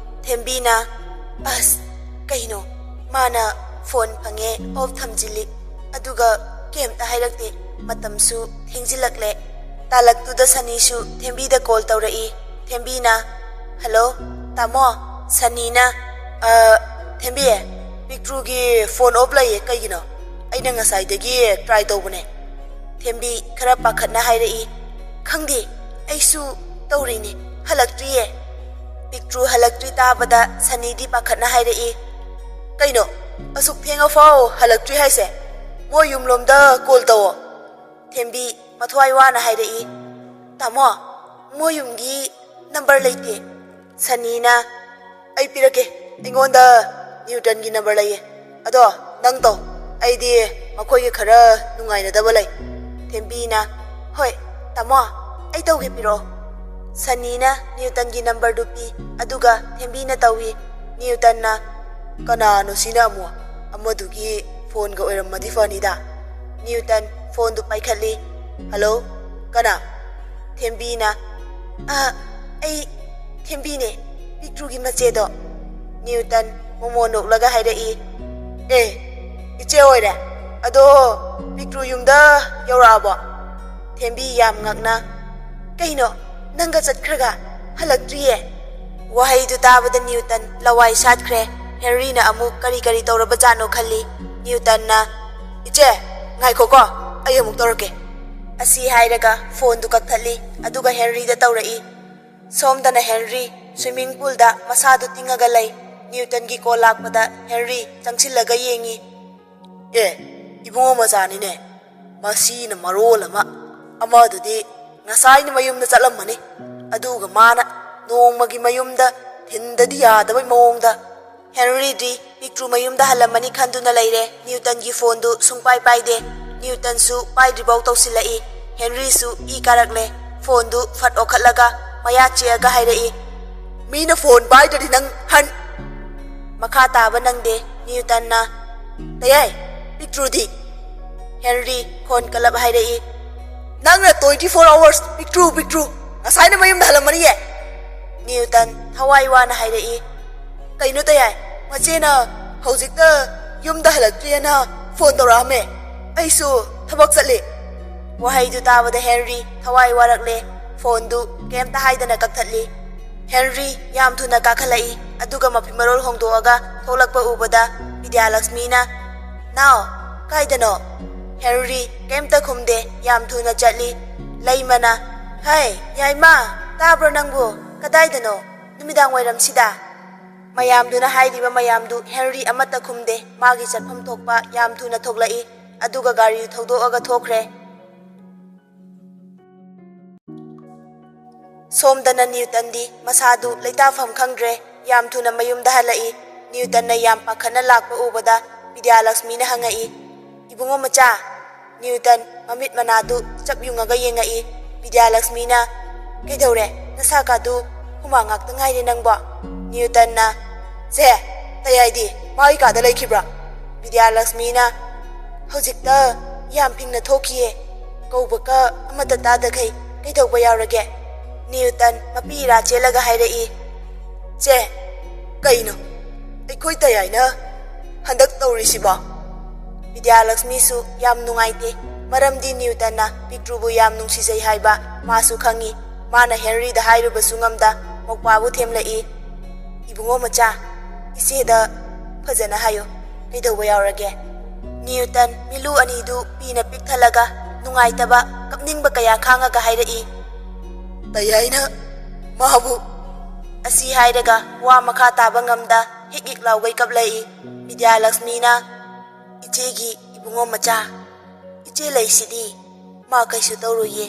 ꯊꯦꯝꯕꯤꯅ, "ꯑꯁ, ꯀꯩꯅꯣ? ꯃꯥꯅ ꯐꯣꯟ ꯐꯪꯉꯦ ꯑꯣꯐ ꯊꯝꯖꯤꯜꯂꯤ, ꯑꯗꯨꯒ ꯀꯩꯝꯇ ꯍꯥꯏꯔꯛꯇꯦ꯫ ꯃꯇꯝꯁꯨ ꯊꯦꯡꯖꯤꯜꯂꯛꯂꯦ꯫" ꯇꯥꯂꯛꯇꯨꯗ ꯁꯅꯤꯁꯨ ꯊꯦꯝꯕꯤꯗ ꯀꯣꯜ ꯇꯧꯔꯛꯏ꯫ ꯊꯦꯝꯕꯤꯅ, "ꯍꯜꯂꯣ, ꯇꯥꯃꯣ?" ꯁꯅꯤꯅ, "ꯑ, ꯊꯦꯝꯕꯤ, ꯄꯤꯛꯇ꯭ꯔꯨꯒꯤ ꯐꯣꯟ ꯑꯣꯐ ꯂꯩꯌꯦ꯫ ꯀꯩꯒꯤꯅꯣ? ꯑꯩꯅ ꯉꯁꯥꯏꯗꯒꯤ ꯇ꯭ꯔꯥꯏ ꯇꯧꯕꯅꯦ꯫" ꯊꯦꯝꯕꯤ ꯈꯔ ꯄꯥꯈꯠꯅ ꯍꯥꯏꯔꯛꯏ, "ꯈꯪꯗꯦ, ꯑꯩꯁꯨ ꯇꯧꯔꯤꯅꯦ, ꯍꯜꯂꯛꯇ꯭ꯔꯤꯌꯦ꯫" ꯄꯤꯛꯇ꯭ꯔꯨ ꯍꯜꯂꯛꯇ꯭ꯔꯤ ꯇꯥꯕꯗ ꯁꯅꯤꯗꯤ ꯄꯥꯈꯠꯅ ꯍꯥꯏꯔꯛꯏ, "ꯀꯩꯅꯣ, ꯑꯁꯨꯛ ꯊꯦꯡꯉꯐꯥꯎ ꯍꯜꯂꯛꯇ꯭ꯔꯤ ꯍꯥꯏꯁꯦ? ꯃꯣꯏ ꯌꯨꯝꯂꯣꯝꯗ ꯀꯣꯜ ꯇꯧꯑꯣ꯫" ꯊꯦꯝꯕꯤ ꯃꯊ꯭ꯋꯥꯏ ꯋꯥꯅ ꯍꯥꯏꯔꯛꯏ, "ꯇꯥꯃꯣ, ꯃꯣꯏ ꯌꯨꯝꯒꯤ ꯅꯝꯕꯔ ꯂꯩꯇꯦ꯫" ꯁꯅꯤꯅ, "ꯑꯩ ꯄꯤꯔꯛꯀꯦ, ꯑꯩꯉꯣꯟꯗ ꯅ꯭ꯌꯨꯇꯟꯒꯤ ꯅꯝꯕꯔ ꯂꯩꯌꯦ꯫ ꯑꯗꯣ ꯅꯪ ꯇꯧ, ꯑꯩꯗꯤ ꯃꯈꯣꯏꯒ ꯈꯔ ꯅꯨꯡꯉꯥꯏꯅꯗꯕ ꯂꯩ꯫" ꯊꯦꯝꯕꯤꯅ, "ꯍꯣꯏ, ꯇꯥꯃꯣ, ꯑꯩ ꯇꯧꯒꯦ, ꯄꯤꯔꯛꯑꯣ꯫" ꯁꯅꯤꯅ ꯅ꯭ꯌꯨꯇꯟꯒꯤ ꯅꯝꯕꯔꯗꯨ ꯄꯤ, ꯑꯗꯨꯒ ꯊꯦꯝꯕꯤꯅ ꯇꯧꯏ꯫ ꯅ꯭ꯌꯨꯇꯟꯅ, "ꯀꯅꯥꯅꯣ ꯁꯤꯅ ꯑꯃꯨꯛ? ꯑꯃꯗꯨꯒꯤ ꯐꯣꯟꯒ ꯑꯣꯏꯔꯝꯃꯗꯤ ꯐꯅꯤꯗ꯫" ꯅ꯭ꯌꯨꯇꯟ ꯐꯣꯟꯗꯨ ꯄꯥꯏꯈꯠꯂꯤ꯫ "ꯍꯜꯂꯣ, ꯀꯅꯥ?" ꯊꯦꯝꯕꯤꯅ, "ꯑ, ꯑꯩ ꯊꯦꯝꯕꯤꯅꯦ, ꯄꯤꯛꯇ꯭ꯔꯨꯒꯤ ꯃꯆꯦꯗꯣ꯫" ꯅ꯭ꯌꯨꯇꯟ ꯃꯣꯃꯣ ꯅꯣꯛꯂꯒ ꯍꯥꯏꯔꯛꯏ, "ꯑꯦ, ꯏꯆꯦ ꯑꯣꯏꯔꯦ? ꯑꯗꯣ ꯄꯤꯛꯇ꯭ꯔꯨ ꯌꯨꯝꯗ ꯌꯧꯔꯛꯑꯕꯣ?" ꯊꯦꯝꯕꯤ ꯌꯥꯝ ꯉꯛꯅ, "ꯀꯩꯅꯣ, ꯅꯪꯒ ꯆꯠꯈ꯭ꯔꯒ ꯍꯜꯂꯛꯇ꯭ꯔꯤꯌꯦ?" ꯋꯥꯍꯩꯗꯨ ꯇꯥꯕꯗ ꯅ꯭ꯌꯨꯇꯟ ꯂꯋꯥꯏ ꯁꯥꯠꯈ꯭ꯔꯦ꯫ ꯍꯦꯅꯔꯤꯅ ꯑꯃꯨꯛ ꯀꯔꯤ ꯀꯔꯤ ꯇꯧꯔꯕꯖꯥꯠꯅꯣ ꯈꯜꯂꯤ꯫ ꯅ꯭ꯌꯨꯇꯟꯅ, "ꯏꯆꯦ, ꯉꯥꯏꯈꯣꯀꯣ, ꯑꯩ ꯑꯃꯨꯛ ꯇꯧꯔꯛꯀꯦ꯫" ꯑꯁꯤ ꯍꯥꯏꯔꯒ ꯐꯣꯟꯗꯨ ꯀꯛꯊꯠꯂꯤ, ꯑꯗꯨꯒ ꯍꯦꯅꯔꯤꯗ ꯇꯧꯔꯛꯏ꯫ ꯁꯣꯝꯗꯅ ꯍꯦꯅꯔꯤ ꯁ꯭ꯋꯤꯃꯤꯡ ꯄꯨꯜꯗ ꯃꯁꯥꯗꯨ ꯇꯤꯡꯉꯒ ꯂꯩ꯫ ꯅ꯭ꯌꯨꯇꯟꯒꯤ ꯀꯣꯜ ꯂꯥꯛꯄꯗ ꯍꯦꯅꯔꯤ ꯆꯪꯁꯤꯜꯂꯒ ꯌꯦꯡꯉꯤ꯫ "ꯑꯦ, ꯏꯕꯨꯡꯉꯣ ꯃꯆꯥꯅꯤꯅꯦ, ꯃꯁꯤꯅ ꯃꯔꯣꯜ ꯑꯃ, ꯑꯃꯗꯨꯗꯤ ꯉꯁꯥꯏꯅ ꯃꯌꯨꯝꯗ ꯆꯠꯂꯝꯃꯅꯤ꯫ ꯑꯗꯨꯒ ꯃꯥꯅ ꯅꯣꯡꯃꯒꯤ ꯃꯌꯨꯝꯗ ꯊꯤꯟꯗꯗꯤ ꯌꯥꯗꯕꯩ ꯃꯑꯣꯡꯗ꯫ ꯍꯦꯟꯔꯤꯗꯤ ꯄꯤꯛꯇ꯭ꯔꯨ ꯃꯌꯨꯝꯗ ꯍꯜꯂꯝꯃꯅꯤ ꯈꯟꯗꯨꯅ ꯂꯩꯔꯦ꯫ ꯅ꯭ꯌꯨꯇꯟꯒꯤ ꯐꯣꯟꯗꯨ ꯁꯨꯡꯄꯥꯏ ꯄꯥꯏꯗꯦ꯫ ꯅ꯭ꯌꯨꯇꯟꯁꯨ ꯄꯥꯏꯗ꯭ꯔꯤꯕꯧ ꯇꯧꯁꯤꯜꯂꯛꯏ꯫ ꯍꯦꯟꯔꯤꯁꯨ ꯏ ꯀꯥꯔꯛꯂꯦ꯫ ꯐꯣꯟꯗꯨ ꯐꯠ ꯑꯣꯈꯠꯂꯒ ꯃꯌꯥ ꯆꯤꯛꯑꯒ ꯍꯥꯏꯔꯛꯏ, "ꯃꯤꯅ ꯐꯣꯟ ꯄꯥꯏꯗ꯭ꯔꯗꯤ ꯅꯪ ꯍꯟ!" ꯃꯈꯥ ꯇꯥꯕ ꯅꯪꯗꯦ꯫ ꯅ꯭ꯌꯨꯇꯟꯅ, "ꯇꯌꯥꯏ, ꯄꯤꯛꯇ꯭ꯔꯨꯗꯤ?" ꯍꯦꯟꯔꯤ ꯈꯣꯟ ꯀꯜꯂꯞ ꯍꯥꯏꯔꯛꯏ, "ꯅꯪꯅ twenty four hours ꯄꯤꯛꯇ꯭ꯔꯨ ꯄꯤꯛꯇ꯭ꯔꯨ, ꯉꯁꯥꯏꯅ ꯃꯌꯨꯝꯗ ꯍꯜꯂꯝꯃꯅꯤꯌꯦ!" ꯅ꯭ꯌꯨꯇꯟ ꯊꯋꯥꯏ ꯋꯥꯅ ꯍꯥꯏꯔꯛꯏ, "ꯀꯩꯅꯣ ꯇꯌꯥꯏ, ꯃꯆꯦꯅ ꯍꯧꯖꯤꯛꯇ ꯌꯨꯝꯗ ꯍꯜꯂꯛꯇ꯭ꯔꯤꯑꯅ ꯐꯣꯟ ꯇꯧꯔꯛꯑꯝꯃꯦ꯫ ꯑꯩꯁꯨ ꯊꯕꯛ ꯆꯠꯂꯤ꯫" ꯋꯥꯍꯩꯗꯨ ꯇꯥꯕꯗ ꯍꯦꯟꯔꯤ ꯊꯋꯥꯏ ꯋꯥꯔꯛꯂꯦ꯫ ꯐꯣꯟꯗꯨ ꯀꯩꯝꯇ ꯍꯥꯏꯗꯅ ꯀꯛꯊꯠꯂꯤ꯫ ꯍꯦꯟꯔꯤ ꯌꯥꯝ ꯊꯨꯅ ꯀꯥꯈꯠꯂꯛꯏ, ꯑꯗꯨꯒ ꯃꯐꯤ ꯃꯔꯣꯜ ꯍꯣꯡꯗꯣꯛꯑꯒ ꯊꯣꯛꯂꯛꯄ ꯎꯕꯗ ꯕꯤꯗ꯭ꯌꯥꯂꯛꯁꯃꯤꯅ, "ꯅꯥꯎ, ꯀꯥꯏꯗꯅꯣ?" ꯍꯦꯟꯔꯤ ꯀꯩꯝꯇ ꯈꯨꯝꯗꯦ, ꯌꯥꯝ ꯊꯨꯅ ꯆꯠꯂꯤ꯫ ꯂꯩꯃꯅ, "ꯍꯩ, ꯌꯥꯏꯃ, ꯇꯥꯕ꯭ꯔꯣ ꯅꯪꯕꯨ? ꯀꯗꯥꯏꯗꯅꯣ? ꯅꯨꯃꯤꯗꯥꯡ ꯋꯥꯏꯔꯝꯁꯤꯗ?" ꯃꯌꯥꯝꯗꯨꯅ ꯍꯥꯏꯔꯤꯕ ꯃꯌꯥꯝꯗꯨ ꯍꯦꯟꯔꯤ ꯑꯃꯠꯇ ꯈꯨꯝꯗꯦ, ꯃꯥꯒꯤ ꯆꯠꯐꯝ ꯊꯣꯛꯄ ꯌꯥꯝ ꯊꯨꯅ ꯊꯣꯛꯂꯛꯏ, ꯑꯗꯨꯒ ꯒꯥꯔꯤ ꯊꯧꯗꯣꯛꯑꯒ ꯊꯣꯛꯈ꯭ꯔꯦ꯫ ꯁꯣꯝꯗꯅ ꯅ꯭ꯌꯨꯇꯟꯗꯤ ꯃꯁꯥꯗꯨ ꯂꯩꯇꯥꯐꯝ ꯈꯪꯗ꯭ꯔꯦ, ꯌꯥꯝ ꯊꯨꯅ ꯃꯌꯨꯝꯗ ꯍꯜꯂꯛꯏ꯫ ꯅ꯭ꯌꯨꯇꯟꯅ ꯌꯥꯝ ꯄꯥꯈꯠꯅ ꯂꯥꯛꯄ ꯎꯕꯗ ꯕꯤꯗ꯭ꯌꯥꯂꯛꯁꯃꯤꯅ ꯍꯪꯉꯛꯏ, "ꯏꯕꯨꯡꯉꯣ ꯃꯆꯥ?" ꯅ꯭ꯌꯨꯇꯟ ꯃꯃꯤꯠ ꯃꯅꯥꯗꯨ ꯆꯞ ꯌꯨꯡꯉꯒ ꯌꯦꯡꯉꯛꯏ꯫ ꯕꯤꯗ꯭ꯌꯥꯂꯛꯁꯃꯤꯅ, "ꯀꯩꯗꯧꯔꯦ? ꯅꯁꯥꯀꯥꯗꯨ ꯍꯨꯃꯥꯡ ꯉꯥꯛꯇ ꯉꯥꯏꯔꯦ ꯅꯪꯕꯣ?" ꯅ꯭ꯌꯨꯇꯟꯅ, "ꯁꯦ, ꯇꯌꯥꯏꯗꯤ ꯃꯥꯒꯤ ꯀꯥꯗ ꯂꯩꯈꯤꯕ꯭ꯔꯥ?" ꯕꯤꯗ꯭ꯌꯥꯂꯛꯁꯃꯤꯅ, "ꯍꯧꯖꯤꯛꯇ ꯌꯥꯝ ꯐꯤꯡꯅ ꯊꯣꯛꯈꯤꯌꯦ꯫ ꯀꯧꯕꯀ ꯑꯃꯠꯇ ꯇꯥꯗꯈꯩ ꯀꯩꯗꯧꯕ ꯌꯥꯎꯔꯒꯦ?" ꯅ꯭ꯌꯨꯇꯟ ꯃꯄꯤ ꯏꯔꯥ ꯆꯦꯜꯂꯒ ꯍꯥꯏꯔꯛꯏ, "ꯆꯦ, ꯀꯩꯅꯣ ꯑꯩꯈꯣꯏ ꯇꯌꯥꯏꯅ ꯍꯟꯗꯛ ꯇꯧꯔꯤꯁꯤꯕꯣ?" ꯕꯤꯗ꯭ꯌꯥꯂꯛꯁꯃꯤꯁꯨ ꯌꯥꯝ ꯅꯨꯡꯉꯥꯏꯇꯦ, ꯃꯔꯝꯗꯤ ꯅ꯭ꯌꯨꯇꯟꯅ ꯄꯤꯛꯇ꯭ꯔꯨꯕꯨ ꯌꯥꯝ ꯅꯨꯡꯁꯤꯖꯩ ꯍꯥꯏꯕ ꯃꯥꯁꯨ ꯈꯪꯏ꯫ ꯃꯥꯅ ꯍꯦꯟꯔꯤꯗ ꯍꯥꯏꯔꯨꯕꯁꯨ ꯉꯝꯗ ꯃꯧꯄ꯭ꯋꯥꯕꯨ ꯊꯦꯝꯂꯛꯏ, "ꯏꯕꯨꯡꯉꯣ ꯃꯆꯥ, ꯏꯆꯦꯗ ꯐꯖꯅ ꯍꯥꯏꯌꯨ, ꯀꯩꯗꯧꯕ ꯌꯥꯎꯔꯒꯦ?" ꯅ꯭ꯌꯨꯇꯟ ꯃꯤꯠꯂꯨ ꯑꯅꯤꯗꯨ ꯄꯤꯅ ꯄꯤꯛ ꯊꯜꯂꯒ ꯅꯨꯡꯉꯥꯏꯇꯕ, ꯀꯞꯅꯤꯡꯕ ꯀꯌꯥ ꯈꯥꯡꯉꯒ ꯍꯥꯏꯔꯛꯏ, "ꯇꯌꯥꯏꯅ ꯃꯥꯕꯨ!" ꯑꯁꯤ ꯍꯥꯏꯔꯒ ꯋꯥ ꯃꯈꯥ ꯇꯥꯕ ꯉꯝꯗ ꯍꯤꯛ ꯍꯤꯛ ꯂꯥꯎꯒꯩ ꯀꯞꯂꯛꯏ꯫ ꯕꯤꯗ꯭ꯌꯥꯂꯛꯁꯃꯤꯅ, "ꯏꯆꯦꯒꯤ ꯏꯕꯨꯡꯉꯣ ꯃꯆꯥ, ꯏꯆꯦ ꯂꯩꯁꯤꯗꯤ, ꯃꯥ ꯀꯩꯁꯨ ꯇꯧꯔꯣꯏꯌꯦ꯫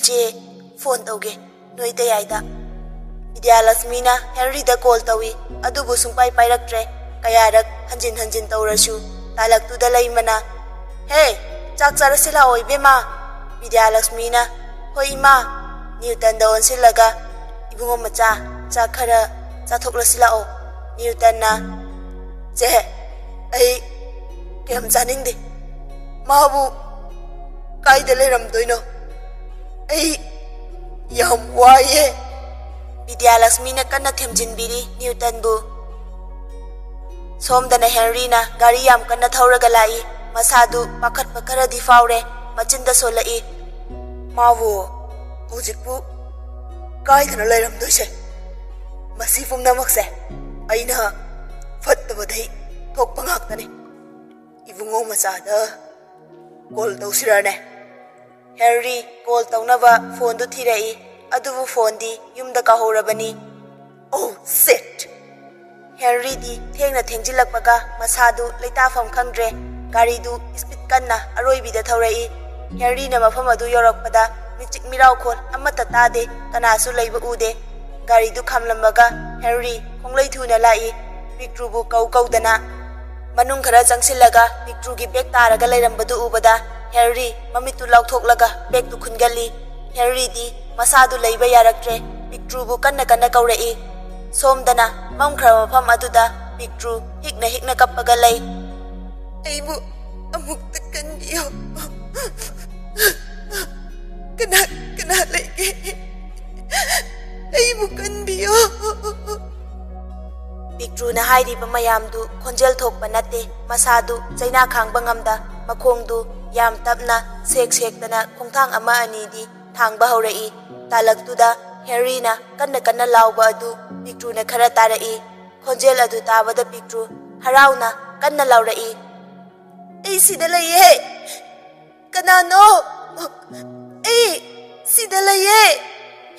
"ꯆꯦ, ꯐꯣꯟ ꯇꯧꯒꯦ ꯅꯣꯏ ꯇꯌꯥꯏꯗ꯫" ꯕꯤꯗ꯭ꯌꯥꯂꯛꯁꯃꯤꯅ ꯍꯦꯟꯔꯤꯗ ꯀꯣꯜ ꯇꯧꯏ, ꯑꯗꯨꯕꯨ ꯁꯨꯡꯄꯥꯏ ꯄꯥꯏꯔꯛꯇ꯭ꯔꯦ꯫ ꯀꯌꯥꯔꯛ ꯍꯟꯖꯤꯟ ꯍꯟꯖꯤꯟ ꯇꯧꯔꯁꯨ ꯇꯥꯂꯛꯇꯨꯗ ꯂꯩꯃꯅ, "ꯍꯦ, ꯆꯥꯛ ꯆꯥꯔꯁꯤ ꯂꯥꯛꯑꯣ ꯏꯕꯦꯝꯃ꯫" ꯕꯤꯗ꯭ꯌꯥꯂꯛꯁꯃꯤꯅ, "ꯍꯣꯏ ꯏꯃꯥ꯫" ꯅ꯭ꯌꯨꯇꯟꯗ ꯑꯣꯟꯁꯤꯜꯂꯒ, "ꯏꯕꯨꯡꯉꯣ ꯃꯆꯥ, ꯆꯥꯛ ꯈꯔ ꯆꯥꯊꯣꯛꯂꯁꯤ ꯂꯥꯛꯑꯣ꯫" ꯅ꯭ꯌꯨꯇꯟꯅ, "ꯆꯦ, ꯑꯩ ꯀꯌꯥꯝ ꯆꯥꯅꯤꯡꯗꯦ꯫ ꯃꯥꯕꯨ ꯀꯥꯏꯗ ꯂꯩꯔꯝꯗꯣꯏꯅꯣ? ꯑꯩ ꯌꯥꯝ ꯋꯥꯏꯌꯦ꯫" ꯕꯤꯗ꯭ꯌꯥꯂꯛꯁꯃꯤꯅ ꯀꯟꯅ ꯊꯦꯝꯖꯤꯟꯕꯤꯔꯤ ꯅ꯭ꯌꯨꯇꯟꯕꯨ꯫ ꯁꯣꯝꯗꯅ ꯍꯦꯟꯔꯤꯅ ꯒꯥꯔꯤ ꯌꯥꯝ ꯀꯟꯅ ꯊꯧꯔꯒ ꯂꯥꯛꯏ꯫ ꯃꯁꯥꯗꯨ ꯄꯥꯈꯠꯄ ꯈꯔꯗꯤ ꯐꯥꯎꯔꯦ꯫ ꯃꯆꯤꯟꯗ ꯁꯣꯜꯂꯛꯏ, "ꯃꯥꯕꯨ ꯍꯧꯖꯤꯛꯄꯨ ꯀꯥꯏꯗꯅꯣ ꯂꯩꯔꯝꯗꯣꯏꯁꯦ? ꯃꯁꯤ ꯄꯨꯝꯅꯃꯛꯁꯦ ꯑꯩꯅ ꯐꯠꯇꯕꯗꯩ ꯊꯣꯛꯄ ꯉꯥꯛꯇꯅꯤ꯫ ꯏꯕꯨꯡꯉꯣ ꯃꯆꯥꯗ ꯀꯣꯜ ꯇꯧꯁꯤꯔꯅꯦ?" ꯍꯦꯟꯔꯤ ꯀꯣꯜ ꯇꯧꯅꯕ ꯐꯣꯟꯗꯨ ꯊꯤꯔꯛꯏ, ꯑꯗꯨꯕꯨ ꯐꯣꯟꯗꯤ ꯌꯨꯝꯗ ꯀꯥꯍꯧꯔꯕꯅꯤ꯫ "ꯑꯣ, ꯁꯦꯠ!" ꯍꯦꯟꯔꯤꯗꯤ ꯊꯦꯡꯅ ꯊꯦꯡꯖꯤꯜꯂꯛꯄꯒ ꯃꯁꯥꯗꯨ ꯂꯩꯇꯥꯐꯝ ꯈꯪꯗ꯭ꯔꯦ꯫ ꯒꯥꯔꯤꯗꯨ ꯁ꯭ꯄꯤꯗ ꯀꯟꯅ ꯑꯔꯣꯏꯕꯤꯗ ꯊꯧꯔꯛꯏ꯫ ꯍꯦꯟꯔꯤꯅ ꯃꯐꯝ ꯑꯗꯨ ꯌꯧꯔꯛꯄꯗ ꯃꯤꯆꯤꯛ ꯃꯤꯔꯥꯎꯈꯣꯜ ꯑꯃꯠꯇ ꯇꯥꯗꯦ, ꯀꯅꯥꯁꯨ ꯂꯩꯕ ꯎꯗꯦ꯫ ꯒꯥꯔꯤꯗꯨ ꯈꯥꯝꯂꯝꯃꯒ ꯍꯦꯟꯔꯤ ꯈꯣꯡꯂꯩ ꯊꯨꯅ ꯂꯥꯛꯏ꯫ ꯄꯤꯛꯇ꯭ꯔꯨꯕꯨ ꯀꯧ ꯀꯧꯗꯅ ꯃꯅꯨꯡ ꯈꯔ ꯆꯪꯁꯤꯜꯂꯒ ꯄꯤꯛꯇ꯭ꯔꯨꯒꯤ ꯕꯦꯒ ꯇꯥꯔꯒ ꯂꯩꯔꯝꯕꯗꯨ ꯎꯕꯗ ꯍꯦꯟꯔꯤ ꯃꯃꯤꯠꯇꯨ ꯂꯥꯎꯊꯣꯛꯂꯒ ꯕꯦꯒꯇꯨ ꯈꯨꯟꯒꯠꯂꯤ꯫ ꯍꯦꯟꯔꯤꯗꯤ ꯃꯁꯥꯗꯨ ꯂꯩꯕ ꯌꯥꯔꯛꯇ꯭ꯔꯦ꯫ ꯄꯤꯛꯇ꯭ꯔꯨꯕꯨ ꯀꯟꯅ ꯀꯟꯅ ꯀꯧꯔꯛꯏ꯫ ꯁꯣꯝꯗꯅ ꯃꯝꯈ꯭ꯔꯕ ꯃꯐꯝ ꯑꯗꯨꯗ ꯄꯤꯛꯇ꯭ꯔꯨ ꯍꯤꯛꯅ ꯍꯤꯛꯅ ꯀꯞꯄꯒ ꯂꯩ꯫ "ꯑꯩꯕꯨ ꯑꯃꯨꯛꯇ ꯀꯟꯕꯤꯌꯨ꯫ ꯀꯅꯥ, ꯀꯅꯥ ꯂꯩꯒꯦ? ꯑꯩꯕꯨ ꯀꯟꯕꯤꯌꯨ꯫" ꯄꯤꯛꯇ꯭ꯔꯨꯅ ꯍꯥꯏꯔꯤꯕ ꯃꯌꯥꯝꯗꯨ ꯈꯣꯟꯖꯦꯜ ꯊꯣꯛꯄ ꯅꯠꯇꯦ꯫ ꯃꯁꯥꯗꯨ ꯆꯩꯅꯥ ꯈꯥꯡꯕ ꯉꯝꯗ, ꯃꯈꯣꯡꯗꯨ ꯌꯥꯝ ꯇꯞꯅ ꯁꯦꯛ ꯁꯦꯛꯇꯅ ꯈꯣꯡꯊꯥꯡ ꯑꯃ ꯑꯅꯤꯗꯤ ꯊꯥꯡꯕ ꯍꯧꯔꯛꯏ꯫ ꯇꯥꯂꯛꯇꯨꯗ ꯍꯦꯟꯔꯤꯅ ꯀꯟꯅ ꯀꯟꯅ ꯂꯥꯎꯕ ꯑꯗꯨ ꯄꯤꯛꯇ꯭ꯔꯨꯅ ꯈꯔ ꯇꯥꯔꯛꯏ꯫ ꯈꯣꯟꯖꯦꯜ ꯑꯗꯨ ꯇꯥꯕꯗ ꯄꯤꯛꯇ꯭ꯔꯨ ꯍꯔꯥꯎꯅ ꯀꯟꯅ ꯂꯥꯎꯔꯛꯏ, "ꯑꯩ ꯁꯤꯗ ꯂꯩꯌꯦ! ꯀꯅꯥꯅꯣ? ꯑꯩ ꯁꯤꯗ ꯂꯩꯌꯦ!"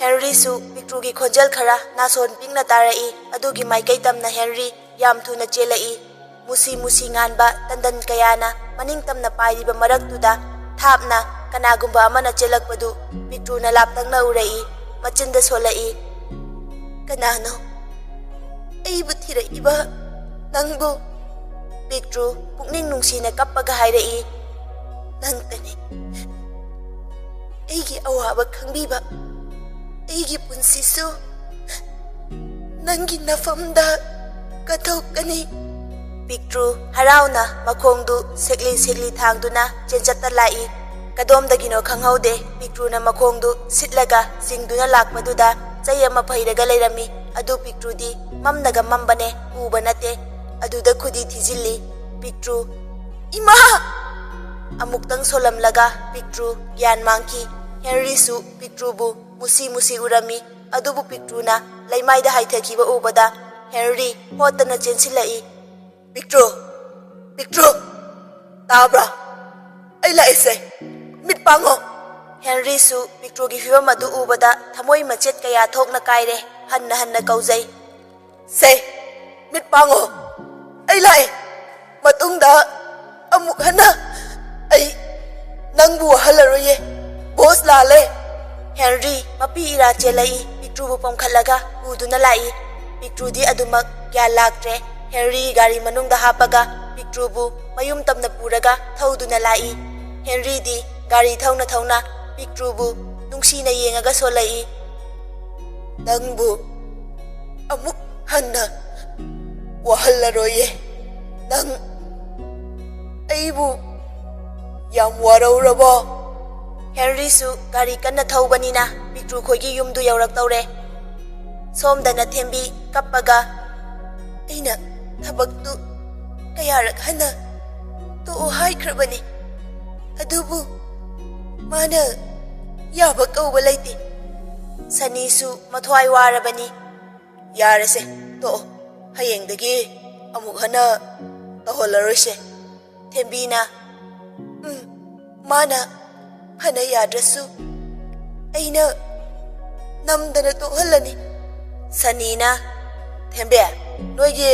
ꯍꯦꯟꯔꯤꯁꯨ ꯄꯤꯛꯇ꯭ꯔꯨꯒꯤ ꯈꯣꯟꯖꯦꯜ ꯈꯔ ꯅꯥꯁꯣꯟ ꯄꯤꯛꯅ ꯇꯥꯔꯛꯏ꯫ ꯑꯗꯨꯒꯤ ꯃꯥꯏꯀꯩ ꯇꯝꯅ ꯍꯦꯟꯔꯤ ꯌꯥꯝ ꯊꯨꯅ ꯆꯦꯜꯂꯛꯏ꯫ ꯃꯨꯁꯤ ꯃꯨꯁꯤ ꯉꯥꯟꯕ ꯇꯟꯗꯟ ꯀꯌꯥꯅ ꯃꯅꯤꯡ ꯇꯝꯅ ꯄꯥꯏꯔꯤꯕ ꯃꯔꯛꯇꯨꯗ ꯊꯥꯞꯅ ꯀꯅꯥꯒꯨꯝꯕ ꯑꯃꯅ ꯆꯦꯜꯂꯛꯄꯗꯨ ꯄꯤꯛꯇ꯭ꯔꯨꯅ ꯂꯥꯞꯇꯛꯅ ꯎꯔꯛꯏ꯫ ꯃꯆꯤꯟꯗ ꯁꯣꯜꯂꯛꯏ, "ꯀꯅꯥꯅꯣ? ꯑꯩꯕꯨ ꯊꯤꯔꯛꯏꯕ ꯅꯪꯕꯨ?" ꯄꯤꯛꯇ꯭ꯔꯨ ꯄꯨꯛꯅꯤꯡ ꯅꯨꯡꯁꯤꯅ ꯀꯞꯄꯒ ꯍꯥꯏꯔꯛꯏ, "ꯅꯪꯇꯅꯤ ꯑꯩꯒꯤ ꯑꯋꯥꯕ ꯈꯪꯕꯤꯕ꯫ ꯑꯩꯒꯤ ꯄꯨꯟꯁꯤꯁꯨ ꯅꯪꯒꯤ ꯅꯐꯝꯗ ꯀꯠꯊꯣꯛꯀꯅꯤ꯫" ꯄꯤꯛꯇ꯭ꯔꯨ ꯍꯔꯥꯎꯅ ꯃꯈꯣꯡꯗꯨ ꯁꯦꯛꯂꯤ ꯁꯦꯛꯂꯤ ꯊꯥꯡꯗꯨꯅ ꯆꯦꯟꯆꯠꯇ ꯂꯥꯛꯏ꯫ ꯀꯗꯣꯝꯗꯒꯤꯅꯣ ꯈꯪꯍꯧꯗꯦ, ꯄꯤꯛꯇ꯭ꯔꯨꯅ ꯃꯈꯣꯡꯗꯨ ꯁꯤꯠꯂꯒ ꯆꯤꯡꯗꯨꯅ ꯂꯥꯛꯄꯗꯨꯗ ꯆꯩ ꯑꯃ ꯐꯩꯔꯒ ꯂꯩꯔꯝꯃꯤ꯫ ꯑꯗꯨ ꯄꯤꯛꯇ꯭ꯔꯨꯗꯤ ꯃꯝꯅꯒ ꯃꯝꯕꯅꯦ, ꯎꯕ ꯅꯠꯇꯦ꯫ ꯑꯗꯨꯗ ꯈꯨꯗꯤ ꯊꯤꯖꯤꯜꯂꯤ꯫ ꯄꯤꯛꯇ꯭ꯔꯨ, "ꯏꯃꯥ!" ꯑꯃꯨꯛꯇꯪ ꯁꯣꯜꯂꯝꯂꯒ ꯄꯤꯛꯇ꯭ꯔꯨ ꯒ꯭ꯌꯥꯟ ꯃꯥꯡꯈꯤ꯫ ꯍꯦꯅꯔꯤꯁꯨ ꯄꯤꯛꯇ꯭ꯔꯨꯕꯨ ꯃꯨꯁꯤ ꯃꯨꯁꯤ ꯎꯔꯝꯃꯤ꯫ ꯑꯗꯨꯕꯨ ꯄꯤꯛꯇ꯭ꯔꯨꯅ ꯂꯩꯃꯥꯏꯗ ꯍꯥꯏꯊꯈꯤꯕ ꯎꯕꯗ ꯍꯦꯅꯔꯤ ꯍꯣꯠꯇꯅ ꯆꯦꯟꯁꯤꯜꯂꯛꯏ꯫ "ꯄꯤꯛꯇ꯭ꯔꯨ! ꯄꯤꯛꯇ꯭ꯔꯨ! ꯇꯥꯕ꯭ꯔꯥ? ꯑꯩ ꯂꯥꯛꯏꯁꯦ! ꯃꯤꯠ ꯄꯥꯡꯉꯣ!" ꯍꯦꯅꯔꯤꯁꯨ ꯄꯤꯛꯇ꯭ꯔꯨꯒꯤ ꯐꯤꯕꯝ ꯑꯗꯨ ꯎꯕꯗ ꯊꯃꯣꯏ ꯃꯆꯦꯠ ꯀꯌꯥ ꯊꯣꯛꯅ ꯀꯥꯏꯔꯦ꯫ ꯍꯟꯅ ꯍꯟꯅ ꯀꯧꯖꯩ, "ꯁꯦ, ꯃꯤꯠ ꯄꯥꯡꯉꯣ! ꯑꯩ ꯂꯥꯛꯑꯦ! ꯃꯇꯨꯡꯗ ꯑꯃꯨꯛ ꯍꯟꯅ ꯑꯩ ꯅꯪꯕꯨ ꯋꯥꯍꯜꯂꯔꯣꯏꯌꯦ꯫ ꯕꯣꯁ ꯂꯥꯜꯂꯦ!" ꯍꯦꯅꯔꯤ ꯃꯄꯤ ꯏꯔꯥ ꯆꯦꯜꯂꯛꯏ꯫ ꯄꯤꯛꯇ꯭ꯔꯨꯕꯨ ꯄꯣꯝꯈꯠꯂꯒ ꯄꯨꯗꯨꯅ ꯂꯥꯛꯏ꯫ ꯄꯤꯛꯇ꯭ꯔꯨꯗꯤ ꯑꯗꯨꯃꯛ ꯒ꯭ꯌꯥꯟ ꯂꯥꯛꯇ꯭ꯔꯦ꯫ ꯍꯦꯅꯔꯤ ꯒꯥꯔꯤ ꯃꯅꯨꯡꯗ ꯍꯥꯞꯄꯒ ꯄꯤꯛꯇ꯭ꯔꯨꯕꯨ ꯃꯌꯨꯝ ꯇꯝꯅ ꯄꯨꯔꯒ ꯊꯧꯗꯨꯅ ꯂꯥꯛꯏ꯫ ꯍꯦꯅꯔꯤꯗꯤ ꯒꯥꯔꯤ ꯊꯧꯅ ꯊꯧꯅ ꯄꯤꯛꯇ꯭ꯔꯨꯕꯨ ꯅꯨꯡꯁꯤꯅ ꯌꯦꯡꯉꯒ ꯁꯣꯜꯂꯛꯏ, "ꯅꯪꯕꯨ ꯑꯃꯨꯛ ꯍꯟꯅ ꯋꯥꯍꯜꯂꯔꯣꯏꯌꯦ꯫ ꯅꯪ ꯑꯩꯕꯨ ꯌꯥꯝ ꯋꯥꯔꯧꯔꯕꯣ?" ꯍꯦꯅꯔꯤꯁꯨ ꯒꯥꯔꯤ ꯀꯟꯅ ꯊꯧꯕꯅꯤꯅ ꯄꯤꯛꯇ꯭ꯔꯨ ꯈꯣꯏꯒꯤ ꯌꯨꯝꯗꯨ ꯌꯧꯔꯛꯇꯧꯔꯦ꯫ ꯁꯣꯝꯗꯅ ꯊꯦꯝꯕꯤ ꯀꯞꯄꯒ, "ꯑꯩꯅ ꯊꯕꯛꯇꯨ ꯀꯌꯥꯔꯛ ꯍꯟꯅ ꯇꯣꯛꯑꯣ ꯍꯥꯏꯈ꯭ꯔꯕꯅꯤ, ꯑꯗꯨꯕꯨ ꯃꯥꯅ ꯌꯥꯕ ꯀꯧꯕ ꯂꯩꯇꯦ꯫" ꯁꯅꯤꯁꯨ ꯃꯊ꯭ꯋꯥꯏ ꯋꯥꯔꯕꯅꯤ꯫ "ꯌꯥꯔꯦꯁꯦ, ꯇꯣꯛꯑꯣ꯫ ꯍꯌꯦꯡꯗꯒꯤ ꯑꯃꯨꯛ ꯍꯟꯅ ꯇꯧꯍꯜꯂꯔꯣꯏꯁꯦ꯫" ꯊꯦꯝꯕꯤꯅ, "ꯎꯝ, ꯃꯥꯅ ꯐꯅ ꯌꯥꯗ꯭ꯔꯁꯨ ꯑꯩꯅ ꯅꯝꯗꯅ ꯇꯣꯛꯍꯜꯂꯅꯤ꯫" ꯁꯅꯤꯅ, "ꯊꯦꯝꯕꯤ, ꯅꯣꯏꯒꯤ